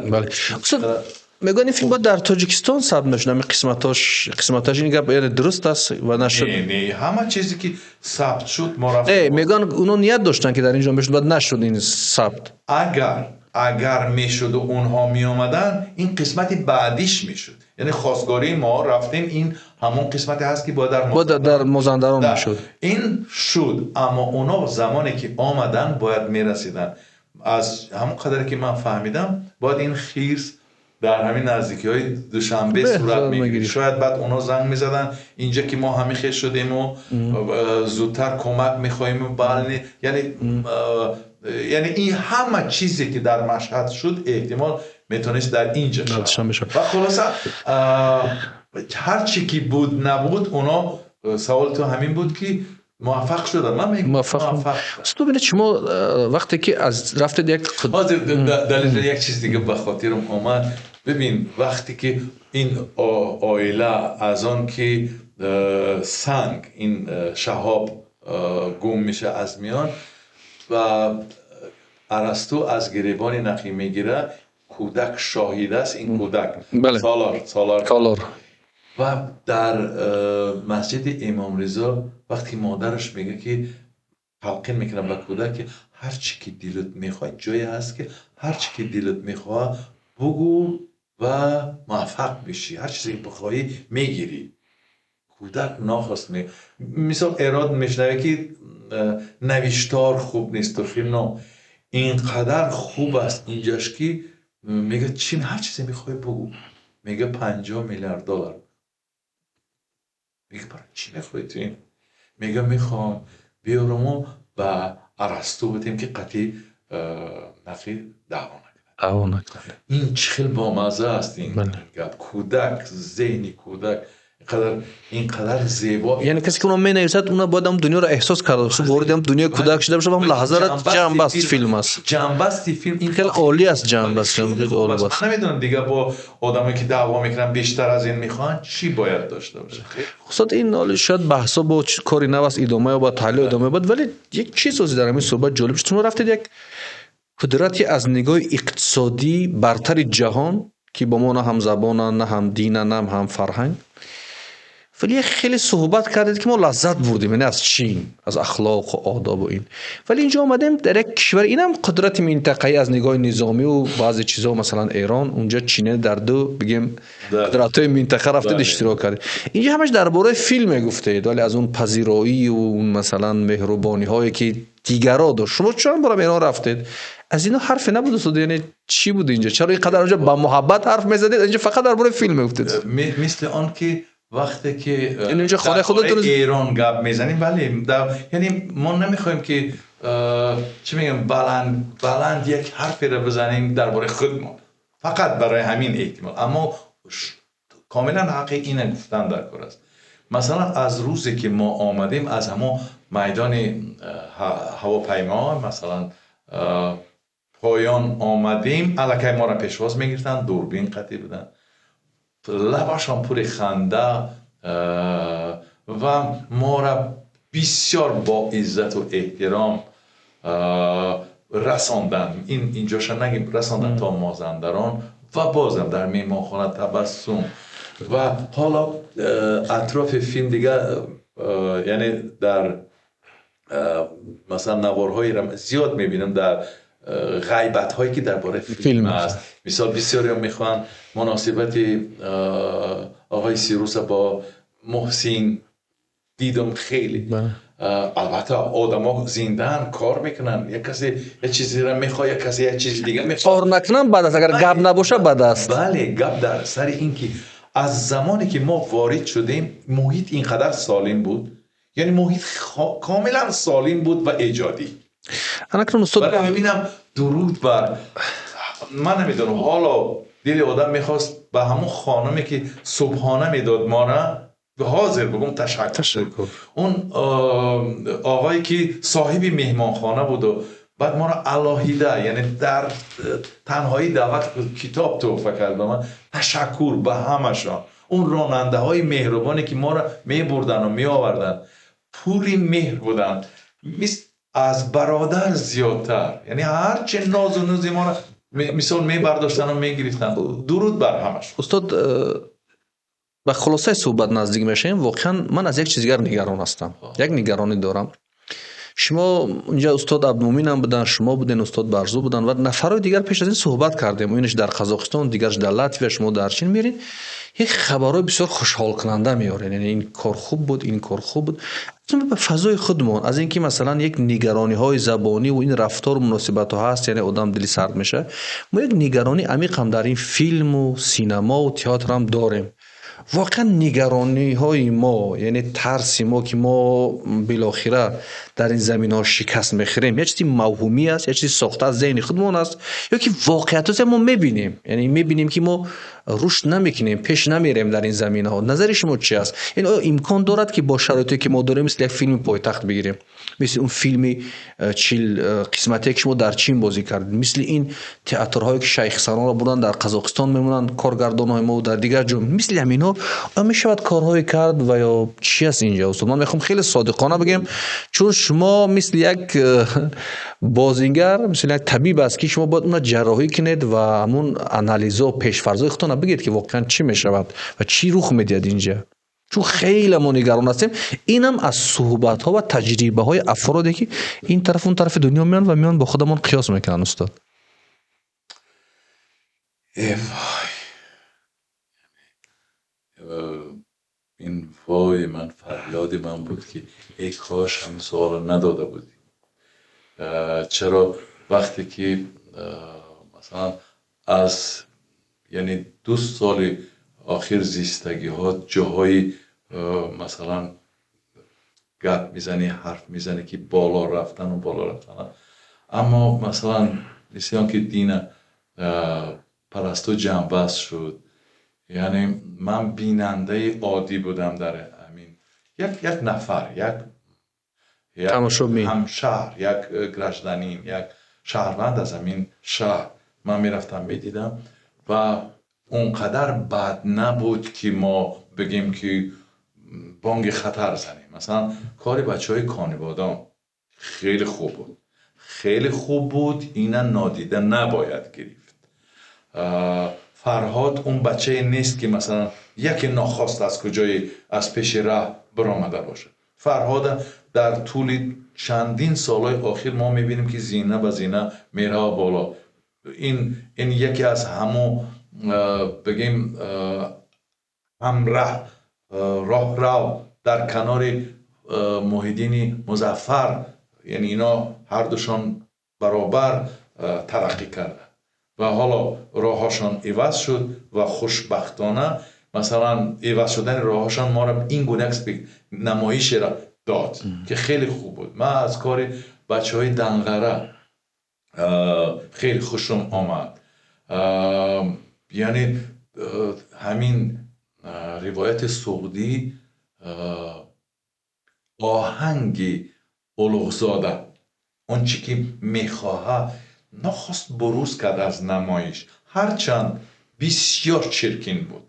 Мегӯянд, ин филм бояд дар Тоҷикистон сабт мешуд, ҳамин қисматаш. Ин гап, яъне, дуруст аст ва нашуд? Не, ҳама чизе ки сабт шуд, мо рафт. Не, мегӯянд, оно ният доштанд, ки дар ин ҷо мешуд, баъд нашуд ин сабт. Агар мешуду онҳо меомаданд, ин қисмати баъдиш мешуд. Яъне хостгории мо рафтем, ин ҳамон қисмате ҳаст, ки бояд дар Мозандарон мешуд. Ин шуд, аммо оно замоне ки омаданд, бояд мерасиданд. Аз ҳамон қадаре ки ман фаҳмидам, бояд ин хирс дар ҳамин наздикиҳои Душанбе сурат мегирифт. Шояд баъд онҳо занг мезаданд инҷа, ки мо ҳамин хел шудему зудтар кӯмак мехоҳем. Бале, яъне ин ҳама чизе ки дар Машҳад шуд, эҳтимол метавонист дар инҷа шавад. Ва хулоса, ҳар чи ки буд, набуд, оно саволи ту ҳамин буд, ки муваффақ шудам, ман мегӯям. Муваффақ. Устод, бинед, шумо вақте ки аз рафтед як Ҳозир далел, як чиз дига ба хотирам омад. Бибин, вақте ки ин оила аз он ки санг, ин шаҳоб гум меша аз миён ва Арасту аз гиребони Нақӣ мегира, кӯдак шоҳид аст, ин кӯдак Солор, Солор. Солор. Ва дар масҷиди Имом Ризо, вақте модараш мега, ки талқин мекунад ба кӯдак, ки ҳар чӣ ки дилат мехоҳад, ҷое ҳаст, ки ҳар чӣ ки дилат мехоҳад, бугӯ ва муваффақ бишӣ, ҳар чизе ки бихоҳӣ, мегирӣ. Кӯдак нохост мисол эрод мешунаве, ки навиштор хуб несту филно инқадар хуб аст инҷаш, ки мега, чи ҳар чизе мехоҳӣ, бугӯ. Мега, 50 миллиард доллар. Мега, барои чӣ мехоҳӣ ту ин? Мега, мехоҳам биёраму ба Арасту будем, ки қатъи Нақӣ даъво накунад. Даъво накунад. Ин чӣ хел бомазза аст ин гап. Кӯдак, зеҳни кӯдак. Инқадар зебо. Яъне касе ки онро менависад, уна бояд ҳам дунёро эҳсос карда бошад, вориди ҳам дунёи кӯдак шуда бошад, ҳам лаҳзаро ҷамъбасти филм аст. Ҷамъбасти филм ин хеле олӣ аст, ҷамъбаст хеле олӣ аст. Ман намедонам дигар бо одамое ки даъво мекунанд, бештар аз ин мехоҳанд, чӣ бояд дошта бошад. Устод, ин ҳоли шояд баҳсо бо кори нав аст, идома ёбад, таҳлил идома ёбад, вале як чиз ози дар ҳамин суҳбат ҷолиб шуд. Шумо рафтед як қудрати аз нигоҳи иқтисодӣ бартари ҷаҳон, ки бо мо на ҳамзабонанд, на ҳамдинанд, на ҳамфарҳанг, вале як хеле суҳбат кардед, ки мо лаззат бурдем, яъне аз Чин, аз ахлоқу одобу ин. Вале инҷо омадем дар як кишвар, инам қудрати минтақаӣ аз нигоҳи низомиву баъзе чизҳо, масалан Эрон, унҷо Чине, дар ду бигем қудратҳои минтақа рафтед, иштирок кардед. Инҷо ҳамаш дар бораи филм мегуфтед, вале аз он пазироию он масалан меҳрубониҳое ки дигарро дошт. Шумо чанд борам Эрон рафтед, аз ино ҳарфе набуд, устод? Яъне чӣ буд инҷо? Чаро ин қадар онҷо ба муҳаббат ҳарф мезадед, инҷо фақат дар бораи филм мегуфтед? Мисли он ки вақте ки инҷо хонаи худатон Эрон гап мезанем, бале, яъне мо намехоҳем ки чӣ мегӯям, баланд баланд як ҳарферо бизанем дар бораи худмон, фақат барои ҳамин эҳтимол. Аммо комилан ҳаққи ина гуфтан дар кор аст. Масалан, аз рӯзе ки мо омадем аз ҳамон майдони ҳавопаймо, масалан, поён омадем, аллакай моро пешвоз мегирифтанд, дурбин қатӣ буданд, лабашон пури ханда ва моро бисёр бо иззату эҳтиром расонданд. Ин инҷоша нагим, расонданд то Мозандарон ва бозам дар меҳмонхона табассум. Ва ҳоло атрофи филм дига, яъне дар масалан наворҳоеро зиёд мебинам, дар ғайбатҳое ки дар бораи филм аст. Мисол, бисёриҳо мехоҳанд муносибати оғои Сируса бо Муҳсин дидам хеле. Албатта, одамо зиндаанд, кор мекунанд, як касе як чизеро мехоҳад, як касе як чизи дига мехоҳад. Кор накунам бад аст, агар гап набошад, бад аст. Бале, гап дар сари ин ки аз замоне ки мо ворид шудем, муҳит ин қадар солим буд, яъне муҳит комилан солим буд ва эҷодӣ. Анакнун, устод, барои ҳаминам дуруд бар, ман намедонам, ҳоло дили одам мехост ба ҳамон хонуме ки субҳона медод мора, ҳозир бигӯм ташаккур. Ташаккур. Он оғое ки соҳиби меҳмонхона буду баъд моро алоҳида, яъне дар танҳоӣ даъват, китоб туҳфа кард ба ман, ташаккур ба ҳамашон. Он ронандаҳои меҳрубоне ки моро мебурдану меоварданд, пури меҳр буданд, мисл аз бародар зиёдтар, яъне ҳарчи нозу нузи моро мисол мебардоштану мегирифтанд. Дуруд бар ҳамашон. Устод, ба хулосаи суҳбат наздик мешавем. Воқеан ман аз як чиз дигар нигарон ҳастам, як нигаронӣ дорам. Шумо инҷа, устод Абдумуминам буданд, шумо буден, устод Барзу буданд ва нафарҳои дигар, пеш аз ин суҳбат кардем, инаш дар Қазоқистон, дигараш дар Латвия, шумо дар Чин меред, як хабарҳои бисёр хушҳолкунанда меоред, яъне ин кор хуб буд, ин кор хуб буд. Ба фазои худмон, аз ин ки масалан як нигарониҳои забонӣ ва ин рафтору муносибатҳо ҳаст, яъне одам дили сард мешавад. Мо як нигаронии амиқ ҳам дар ин филму синамову театрам дорем. Воқеан нигарониҳои мо, яъне тарси мо, ки мо билохира дар ин заминҳо шикаст мехӯрем, як чизи мавҳумӣ аст, як чизи сохта аз зеҳни худмон аст ё ки воқеиятҳосе мо мебинем, яъне мебинем ки мо рушд намекунем, пеш намерем дар ин заминаҳо? Назари шумо чи аст? Яъне оё имкон дорад, ки бо шароите ки мо дорем, мисли як филми «Пойтахт» бигирем, мисли он филми 40 қисматие ки шумо дар Чин бозӣ кардед, мисли ин театрҳое ки шайхсаронро бурданд, дар Қазоқистон мемонанд коргардонҳои мо, дар дигар ҷо, мисли ҳаминҳо оё мешавад корҳое кард ва ё чи аст инҷо, устод? Ман мехоҳам хеле содиқона бигӯем, чун шумо мисли як бозингар, мисли як табиб аст, ки шумо бояд онро ҷарроҳӣ кунед ва ҳамун анализо, пешфарзои худтонро бигӯед, ки воқеан чӣ мешавад ва чӣ рух медиҳад инҷа, чун хеле мо нигарон ҳастем. Инам аз суҳбатҳо ва таҷрибаҳои афроде ки ин тараф, он тарафи дунё меоянд ва меоянд, бо худамон қиёс мекунанд, устод. Вой, ин вой ман, фарёди ман буд, ки эй кош ҳамин суолро надода будӣ. Чаро вақте ки масалан аз, яъне 2 соли охир зистагиҳо, ҷоҳои масалан гап мезанӣ, ҳарф мезанӣ, ки боло рафтану боло рафтан, аммо масалан мисли он ки дина «Парасту» ҷамъбаст шуд. Яъне ман бинандаи оддӣ будам дар ҳамин як нафар, як тамошобин, ҳамшаҳр, як гражданин, як шаҳрванд аз ҳамин шаҳр. Ман мерафтам, медидам ва он қадар бад набуд, ки мо бигем, ки бонги хатар занем. Масалан, кори бачаҳои Конибодом хеле хуб буд, хеле хуб буд. Ина нодида набояд гирифт. Фарҳод он бачае нест, ки масалан яке нохост аз куҷои аз пеши раҳ биромада бошад. Фарҳода дар тӯли чандин солҳои охир мо мебинем, ки зина ба зина мерава боло. Ин яке аз ҳамон, бигем, ҳамраҳ, роҳрав дар канори Муҳиддини Музаффар, яъне ино ҳардушон баробар тараққӣ карданд ва ҳоло роҳҳошон иваз шуд ва хушбахтона, масалан, иваз шудани роҳҳошон моро ин гуна як намоишеро дод, ки хеле хуб буд. Ман аз кори бачаҳои Данғара хеле хушум омад. Яъне ҳамин ривояти суғдӣ, оҳанги Улуғзода, он чӣ ки мехоҳад, нохост бурӯз кард аз намоиш. Ҳарчанд бисёр чиркин буд,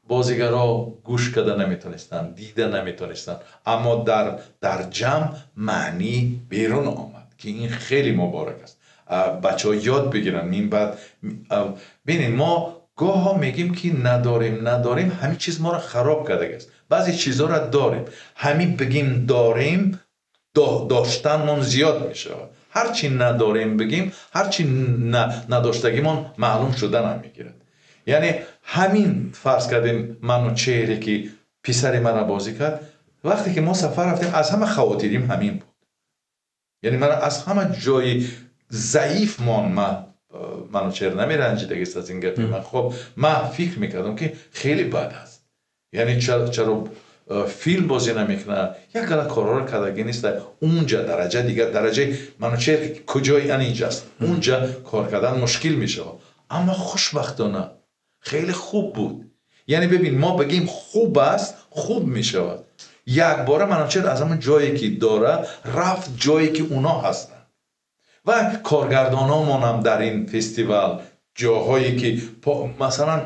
бозигарҳо гӯш карда наметонистанд, дида наметонистанд, аммо дар ҷамъ маънӣ берун омад, ки ин хеле муборак аст. Бачаҳо ёд бигиранд. Мин баъд бинед, мо гоҳо мегӯем, ки надорем, надорем, ҳамин чиз моро хароб кардагиаст. Баъзе чизҳоро дорем, ҳамин бигем дорем, доштанмон зиёд мешавад. Ҳарчи надорем бигем, ҳарчи надоштагимон маълум шуданам мегирад. Яъне ҳамин, фарз кардем, Манучеҳре, ки писари мана бозӣ кард, вақте ки мо сафар рафтем, аз ҳама хавотирим ҳамин буд. Яъне мана аз ҳама ҷои заиф мон, ма Манучеҳр намеранҷидагист аз ин гапи ман. Хоб, ман фикр мекардам, ки хеле бад аст, яъне чаро филм бозӣ намекунад, як гала корҳоро кардагӣ нест. Унҷа дараҷа дигар, дараҷаи Манучеҳр куҷои анинҷаст, унҷа кор кардан мушкил мешавад. Аммо хушбахтона хеле хуб буд. Яъне бибин, мо бигем хуб аст, хуб мешавад. Якбора Манучеҳр аз ҳамон ҷое ки дора, рафт ҷое ки уно ҳастанд ва коргардономонам дар ин фестивал ҷоҳое ки масалан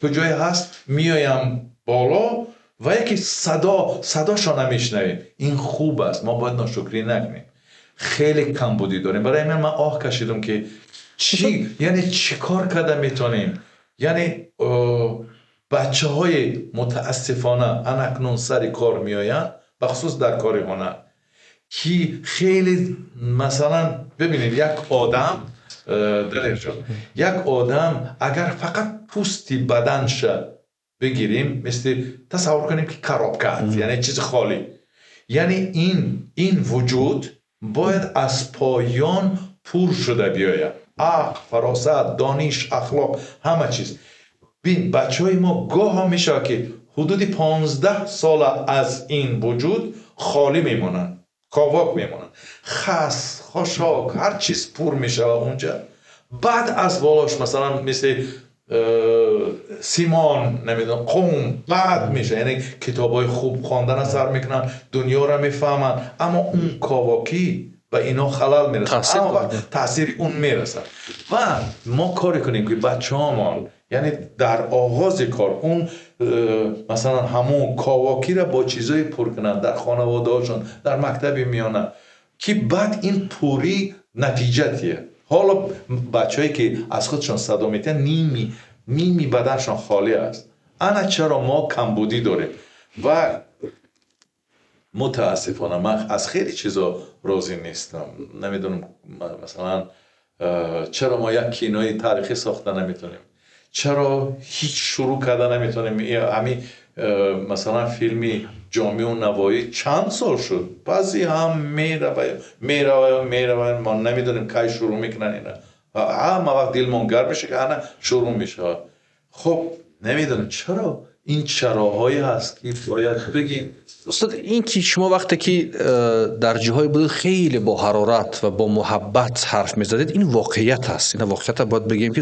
куҷое ҳаст, меоям боло ва яке садо, садошо намешнавем. Ин хуб аст, мо бояд ношукрӣ накунем. Хеле камбудӣ дорем. Барои ҳамин ман оҳ кашидам, ки чӣ, яъне чӣ кор карда метавонем. Яъне бачаҳои мутаассифона анакнун сари кор меоянд, бахусус дар кори ҳунар, ки хеле, масалан, бибинед, як одам, Далерҷон, як одам агар фақат пӯсти баданша бигирем, мисли тасаввур кунем, ки коробка аст, яъне чизи холӣ, яъне ин вуҷуд бояд аз поён пур шуда биёяд: ақл, фаросат, дониш, ахлоқ, ҳама чиз. Бин, бачаҳои мо гоҳо мешавад, ки ҳудуди 15 сола аз ин вуҷуд холӣ мемонанд, ковок мемонанд, хас, хошок, ҳар чиз пур мешавад унҷа. Баъд аз болош, масалан, мисли симон, намедонам, қум баъд меша, яъне китобҳои хуб хондана сар мекунанд, дунёро мефаҳманд, аммо он ковокӣ ба ино халал мерасад, таъсири он мерасад. Ва мо коре кунем, ки бачаҳомон, яъне дар оғози кор он масалан ҳамон ковокиро бо чизое пур кунанд дар хонаводаҳошон, дар мактаби миёна, ки баъд ин пурӣ натиҷа диҳад. Ҳоло бачаҳое ки аз худшон садо метиҳанд, ними баданшон холӣ аст. Ана чаро мо камбудӣ дорем. Ва мутаассифона ман аз хеле чизо розӣ нестам. Намедонам, масалан, чаро мо як кинои таърихӣ сохта наметонем, чаро ҳеҷ шурӯъ карда наметонем. Ҳамин, масалан, филми Ҷомиу Навоӣ чанд сол шуд, баъзе ҳам мерава, мерава, мерава, мо намедонем, кай шурӯъ мекунанд ина. Ҳама вақт дилмон гарм меша, ки ана шурӯъ мешавад. Хуб, намедонам чаро, ин чароҳое ҳаст, ки бояд бигем. Устод, ин ки шумо вақте ки дар ҷоҳое будед, хеле бо ҳарорат ва бо муҳаббат ҳарф мезадед, ин воқеият аст. Ина воқеията бояд бигем, ки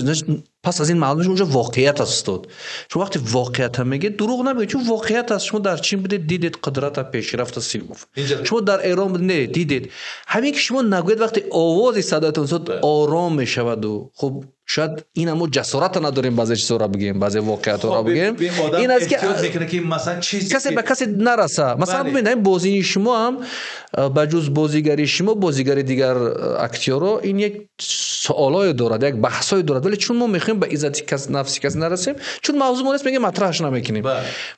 Пас аз ин маълум мешавад, онҷо воқеият аст, устод. Шумо вақте воқеиятро мегӯед, дурӯғ намегӯед, чун воқеият аст. Шумо дар Чин будед, дидед қудрата, пешрафта, силмов. Шумо дар Эрон буд, не, дидед. Ҳамин ки шумо нагӯед, вақте овози садоятон, устод, ором мешаваду хуб, шояд ин ҳамо ҷасората надорем баъзе чизҳоро бигӯем, баъзе воқеиятҳоро бигӯем. Ин аст ки масалан чизе касе ба касе нараса. Масалан, бибинед, ин бозии шумо ҳам, ба ҷуз бозигари шумо, бозигари дигар актёрҳо, ин як суолое дорад, як баҳсое дорад, вале чун мо мехоҳем ба иззати кас, нафси кас нарасем, чун мавзӯъ нест, мегӯем, матраҳаш намекунем.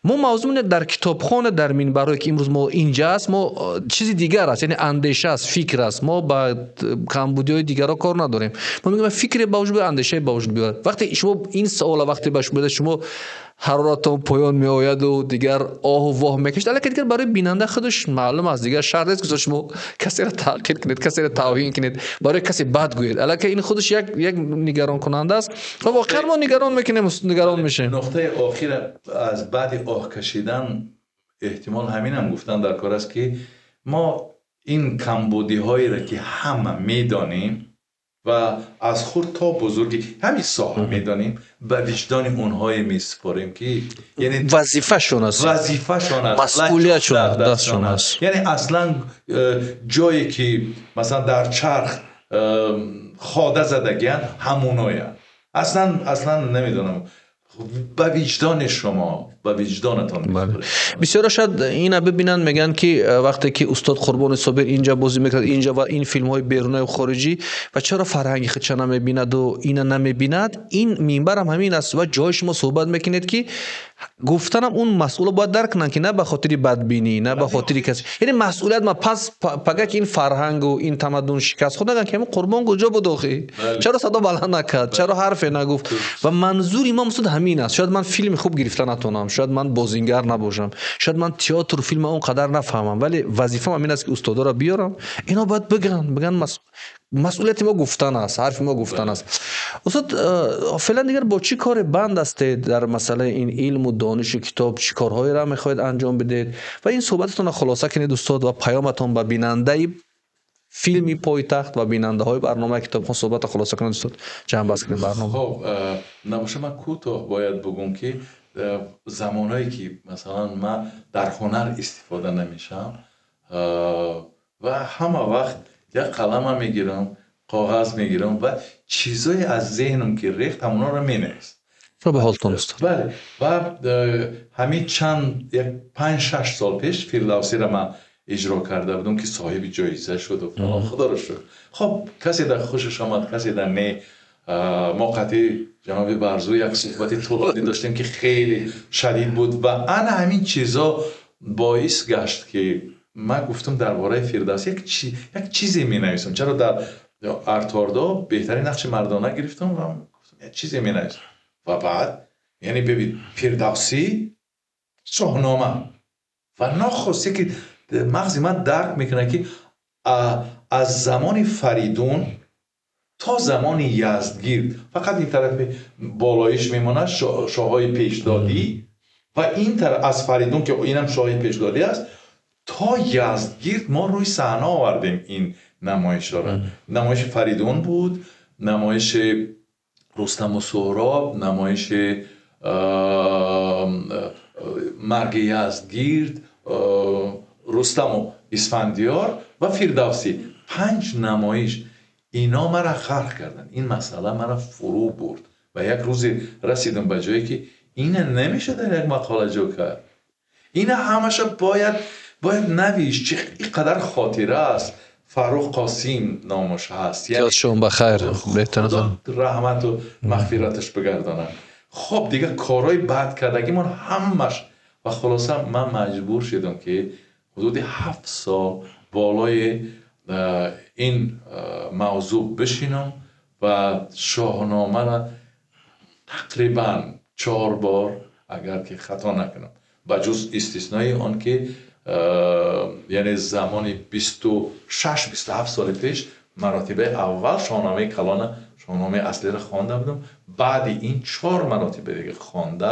Мо мавзӯъ дар китобхона, дар минбарое ки имрӯз мо инҷа аст, мо чизи дигар аст, яъне андеша аст, фикр аст. Мо ба камбудиҳои дигарро кор надорем. Мо мегӯем, фикре ба вуҷуд биёрад, андешае ба вуҷуд биёрад. Вақте шумо ин савола вақте ба шумо, шумо ҳароратон поён меояду дигар оҳу воҳ мекашед, аллакай дигар барои бинанда худаш маълум аст, дигар шарт нест, ки шумо касеро таҳқир кунед, касеро тавҳин кунед, барои касе бад гӯед. Аллакай ин худаш як нигаронкунанда аст ва воқеан мо нигарон мекунем, нигарон мешавем. Нуқтаи охир, аз баъди оҳ кашидан, эҳтимол ҳаминам гуфтан дар кор аст, ки мо ин камбудиҳоеро, ки ҳама медонем ва аз хурд то бузурги ҳамин соҳа медонем, ба виҷдони онҳое месупорем, ки яъне вазифашон аст, вазифашон аст, масъулиятшон дастшон аст. Яъне аслан ҷое ки масалан дар чарх хода задагиянд, ҳамуноянд. Аслан намедонам, ба виҷдони шумо, ба виҷдонатон. Бисёро шояд ина бибинанд, мегӯянд, ки вақте ки устод Қурбони Собир инҷа бозӣ мекард, инҷа ва ин филмҳои берунаю хориҷӣ, ва чаро фарҳанги худша намебинаду ина намебинад? Ин минбарам ҳамин аст ва ҷои шумо суҳбат мекунед, ки гуфтанам он масъуло бояд дарк кунанд, ки на ба хотири бадбинӣ, на ба хотири касе, яъне масъулият ма пас пага ки ин фарҳангу ин тамаддун шикаст хӯрд, нагӯянд, ки ҳамин Қурбон куҷо буд охи, чаро садо баланд накард, чаро ҳарфе нагуфт. Ва манзури мо, устод, ҳамин аст. Шояд ман филми хуб гирифта натонам, шояд ман бозингар набошам, шояд ман театру филма он қадар нафаҳмам, вале вазифаам ҳамин аст, ки устодоро биёрам, ино бояд бигӯянд. Масъулияти мо гуфтан аст, ҳарфи мо гуфтан аст. Устод, феълан дигар бо чӣ коре банд ҳастед дар масъалаи ин илму донишу китоб? Чӣ корҳоеро мехоҳед анҷом бидиҳед? Ва ин суҳбататонро хулоса кунед, устод, ва паёматон ба бинандаи филми «Пойтахт» ва бинандаҳои барномаи «Китобхон». Суҳбатро хулоса кунед, устод, ҷамъбаст кунед барнома. Хоб, набоша, ман кӯтоҳ бояд бугум, ки замонҳое ки масалан ман дар ҳунар истифода намешавам ва ҳама вақт як қалама мегирам, коғаз мегирам ва чизое аз зеҳнам ки рехт, ҳамонҳоро менависам. Ба ҳолтон, устод. Бале, ва ҳамин чанд, як 5-6 сол пеш Фирдавсиро ман иҷро карда будам, ки соҳиби ҷоиза шуду фалон, худоро шукр. Хоб, касе дар хушаш омад, касе дар не. Мо қатъи ҷаноби Барзу як суҳбати тӯлонӣ доштем, ки хеле шадид буд, ва ана ҳамин чизо боис гашт, ки ман гуфтам, дар бораи Фирдавсӣ як чизе менависам. Чаро дар Артуардо беҳтарин нақши мардона гирифтам ва гуфтам, як чизе менависам. Ва баъд, яъне бибин, Фирдавсӣ, Шоҳнома, ва нохост ки мағзи ман дарк мекунад, ки аз замони Фаридун то замони Яздгирд фақат ин тарафи болоиш мемонад, шоҳҳои пешдодӣ, ва ин тараф аз Фаридун, ки инам шоҳи пешдодӣ аст, то Яздгирд мо рӯи саҳна овардем ин намоишҳоро. Намоиши Фаридун буд, намоиши Рустаму Суҳроб, намоиши марги Яздгирд, Рустаму Исфандиёр ва Фирдавсӣ, панҷ намоиш. Ино мара ғарқ карданд, ин масъала мара фурӯ бурд ва як рӯзе расидам ба ҷое, ки ина намеша дар як мақола ҷо кард, ина ҳамаша бояд навишт. Чи ин қадар хотира аст. Фаррух Қосим номаш ҳаст. Ёдшон ба хайр, беҳтар. Раҳмату мағфираташ бигардонад. Хоб, дигар корҳои бад кардагимон ҳамаш, ва хулоса, ман маҷбур шудам, ки ҳудуди 7 сол болои ин мавзӯъ бишинам ва Шоҳномаро тақрибан чор бор, агар ки хато накунам, ба ҷуз истиснои он ки яъне замони 26-27 соли пеш маротибаи аввал Шоҳномаи калона, Шоҳномаи аслиро хонда будам, баъди ин чор маротиба дига хонда,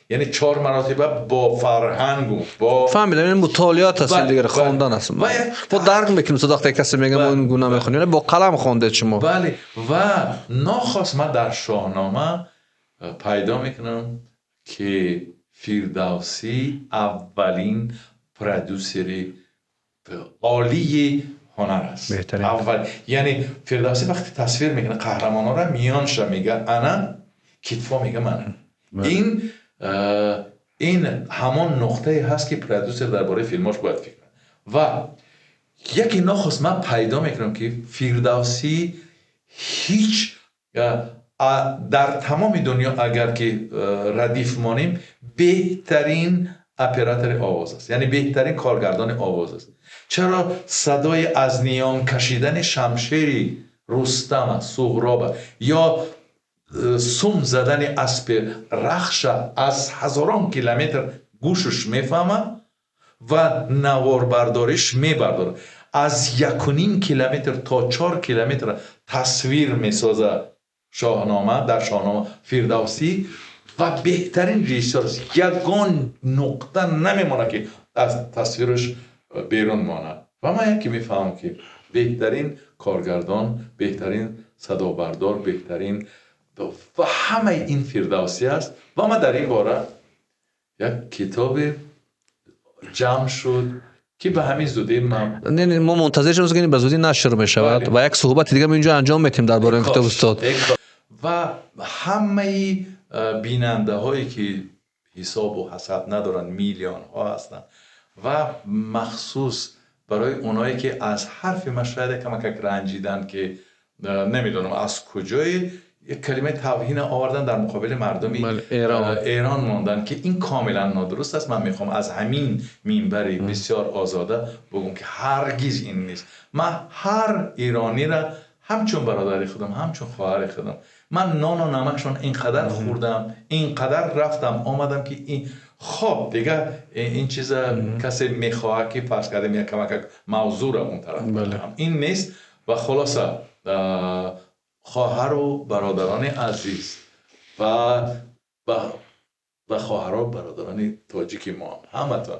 яъне чор маротиба бо фарҳангу бо Фаҳмидам, яъне мутолиат аст, дигар хондан аст. Мо дарк мекунем, вақте касе мегӯяд, мо ин гуна мехонем, бо қалам хондед шумо. Бале, ва нохост ман дар Шоҳнома Пайдо мекунам, ки Фирдавсӣ аввалин продюсери олии ҳунар аст. Аввал, яъне Фирдавсӣ вақте тасвир мекунад қаҳрамонҳоро, миёнша мега ана, китфо мега мана. Ин ҳамон нуқтае ҳаст, ки продюсер дар бораи филмош бояд фикр кунад. Ва яке нохост ман пайдо мекунам, ки Фирдавсӣ ҳеҷ дар тамоми дунё, агар ки радиф монем, беҳтарин оператори овоз аст, яъне беҳтарин коргардони овоз аст. Чаро садои аз ниём кашидани шамшери Рустама, Суҳроба ё сум задани аспи Рахша аз ҳазорон километр гӯшаш мефаҳмад ва наворбардориш мебардорад, аз 1,5 километр то 4 километр тасвир месозад Шоҳнома, дар Шоҳнома Фирдавсӣ. Ва беҳтарин режиссёр аст, ягон нуқта намемонад, ки аз тасвираш берун монад. Ва ман яке мефаҳмам, ки беҳтарин коргардон, беҳтарин садобардор, беҳтарин ва ҳамаи ин Фирдавсӣ аст. Ва ман дар ин бора як китобе ҷамъ шуд, ки ба ҳамин зудӣ ман Не, не, мо мунтазир шудем, ки ба зудӣ нашр мешавад ва як суҳбати дига инҷо анҷом метем дар бораи ин китоб, устод. Ва ҳамаи бинандаҳое, ки ҳисобу ҳасаб надоранд, миллионҳо ҳастанд, ва махсус барои оное, ки аз ҳарфи ман шояд камакак ранҷиданд, ки намедонам аз куҷое як калимаи тавҳина овардан, дар муқобили мардуми Эрон монданд, ки ин комилан нодуруст аст. Ман мехоҳам аз ҳамин минбари бисёр озода бигӯм, ки ҳаргиз ин нест. Ман ҳар эронира ҳамчун бародари худам, ҳамчун хоҳари худам, ман нону намакшон инқадар хӯрдам, инқадар рафтам омадам, ки ин хоб дигар ин чиза касе мехоҳад, ки фарз кардем, як камакак мавзӯъра он тараф, ин нест. Ва хулоса, хоҳару бародарони азиз ва хоҳару бародарони тоҷики мо, ҳаматон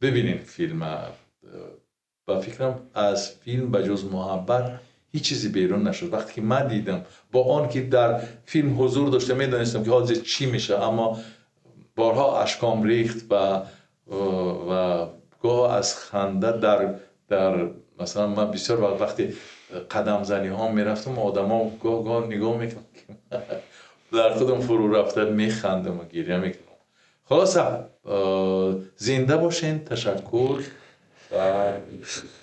бибинед филма. Ба фикрам, аз филм ба ҷуз муҳаббат ҳеҷ чизе берун нашуд. Вақте ки ман дидам, бо он ки дар филм ҳузур дошта, медонистам, ки ҳозир чӣ мешавад, аммо борҳо ашком рехт ва гоҳ аз ханда дар масалан, ман бисёр вақт, вақте қадамзаниҳо мерафтам, одамо гоҳ гоҳ нигоҳ мекунам, дар худам фурӯ рафта механдам ва гиря мекунам. Хулоса, зинда бошен, ташаккур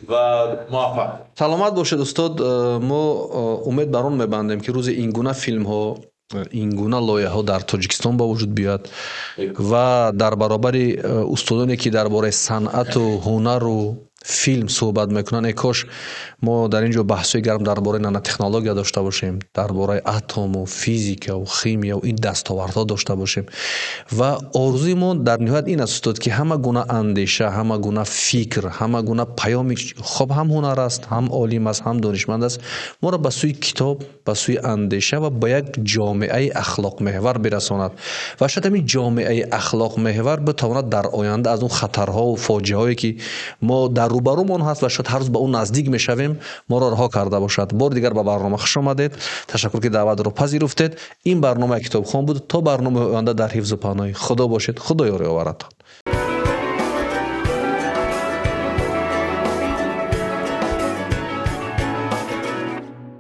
ва муваффақ. Саломат бошед, устод. Мо умед бар он мебандем, ки рӯзи ин гуна филмҳо, ин гуна лоиҳаҳо дар Тоҷикистон ба вуҷуд биёяд ва дар баробари устодоне, ки дар бораи санъату ҳунару филм суҳбат мекунанд, э кош мо дар ин ҷо баҳсҳои гарм дар бораи нанотехнология дошта бошем, дар бораи атому физикаву химияву ин дастовардҳо дошта бошем. Ва орзуи мо дар ниҳоят ин аст, устод, ки ҳама гуна андеша, ҳама гуна фикр, ҳама гуна паёми хоб, ҳам ҳунар аст, ҳам олим аст, ҳам донишманд аст, моро ба сӯи китоб, ба сӯи андеша ва ба як ҷомеаи ахлоқмеҳвар бирасонад. Ва шояд ҳамин ҷомеаи ахлоқмеҳвар битавонад дар оянда аз он хатарҳову фоҷиаҳое, ки мо дар рӯбарӯмон ҳаст ва шояд ҳар рӯз ба он наздик мешавем, моро раҳо карда бошад. Бори дигар ба барнома хуш омадед, ташаккур, ки даъватро пазируфтед. Ин барномаи Китобхон буд. То барномаи оянда дар ҳифзу паноҳи Худо бошед. Худо ёри оваратон.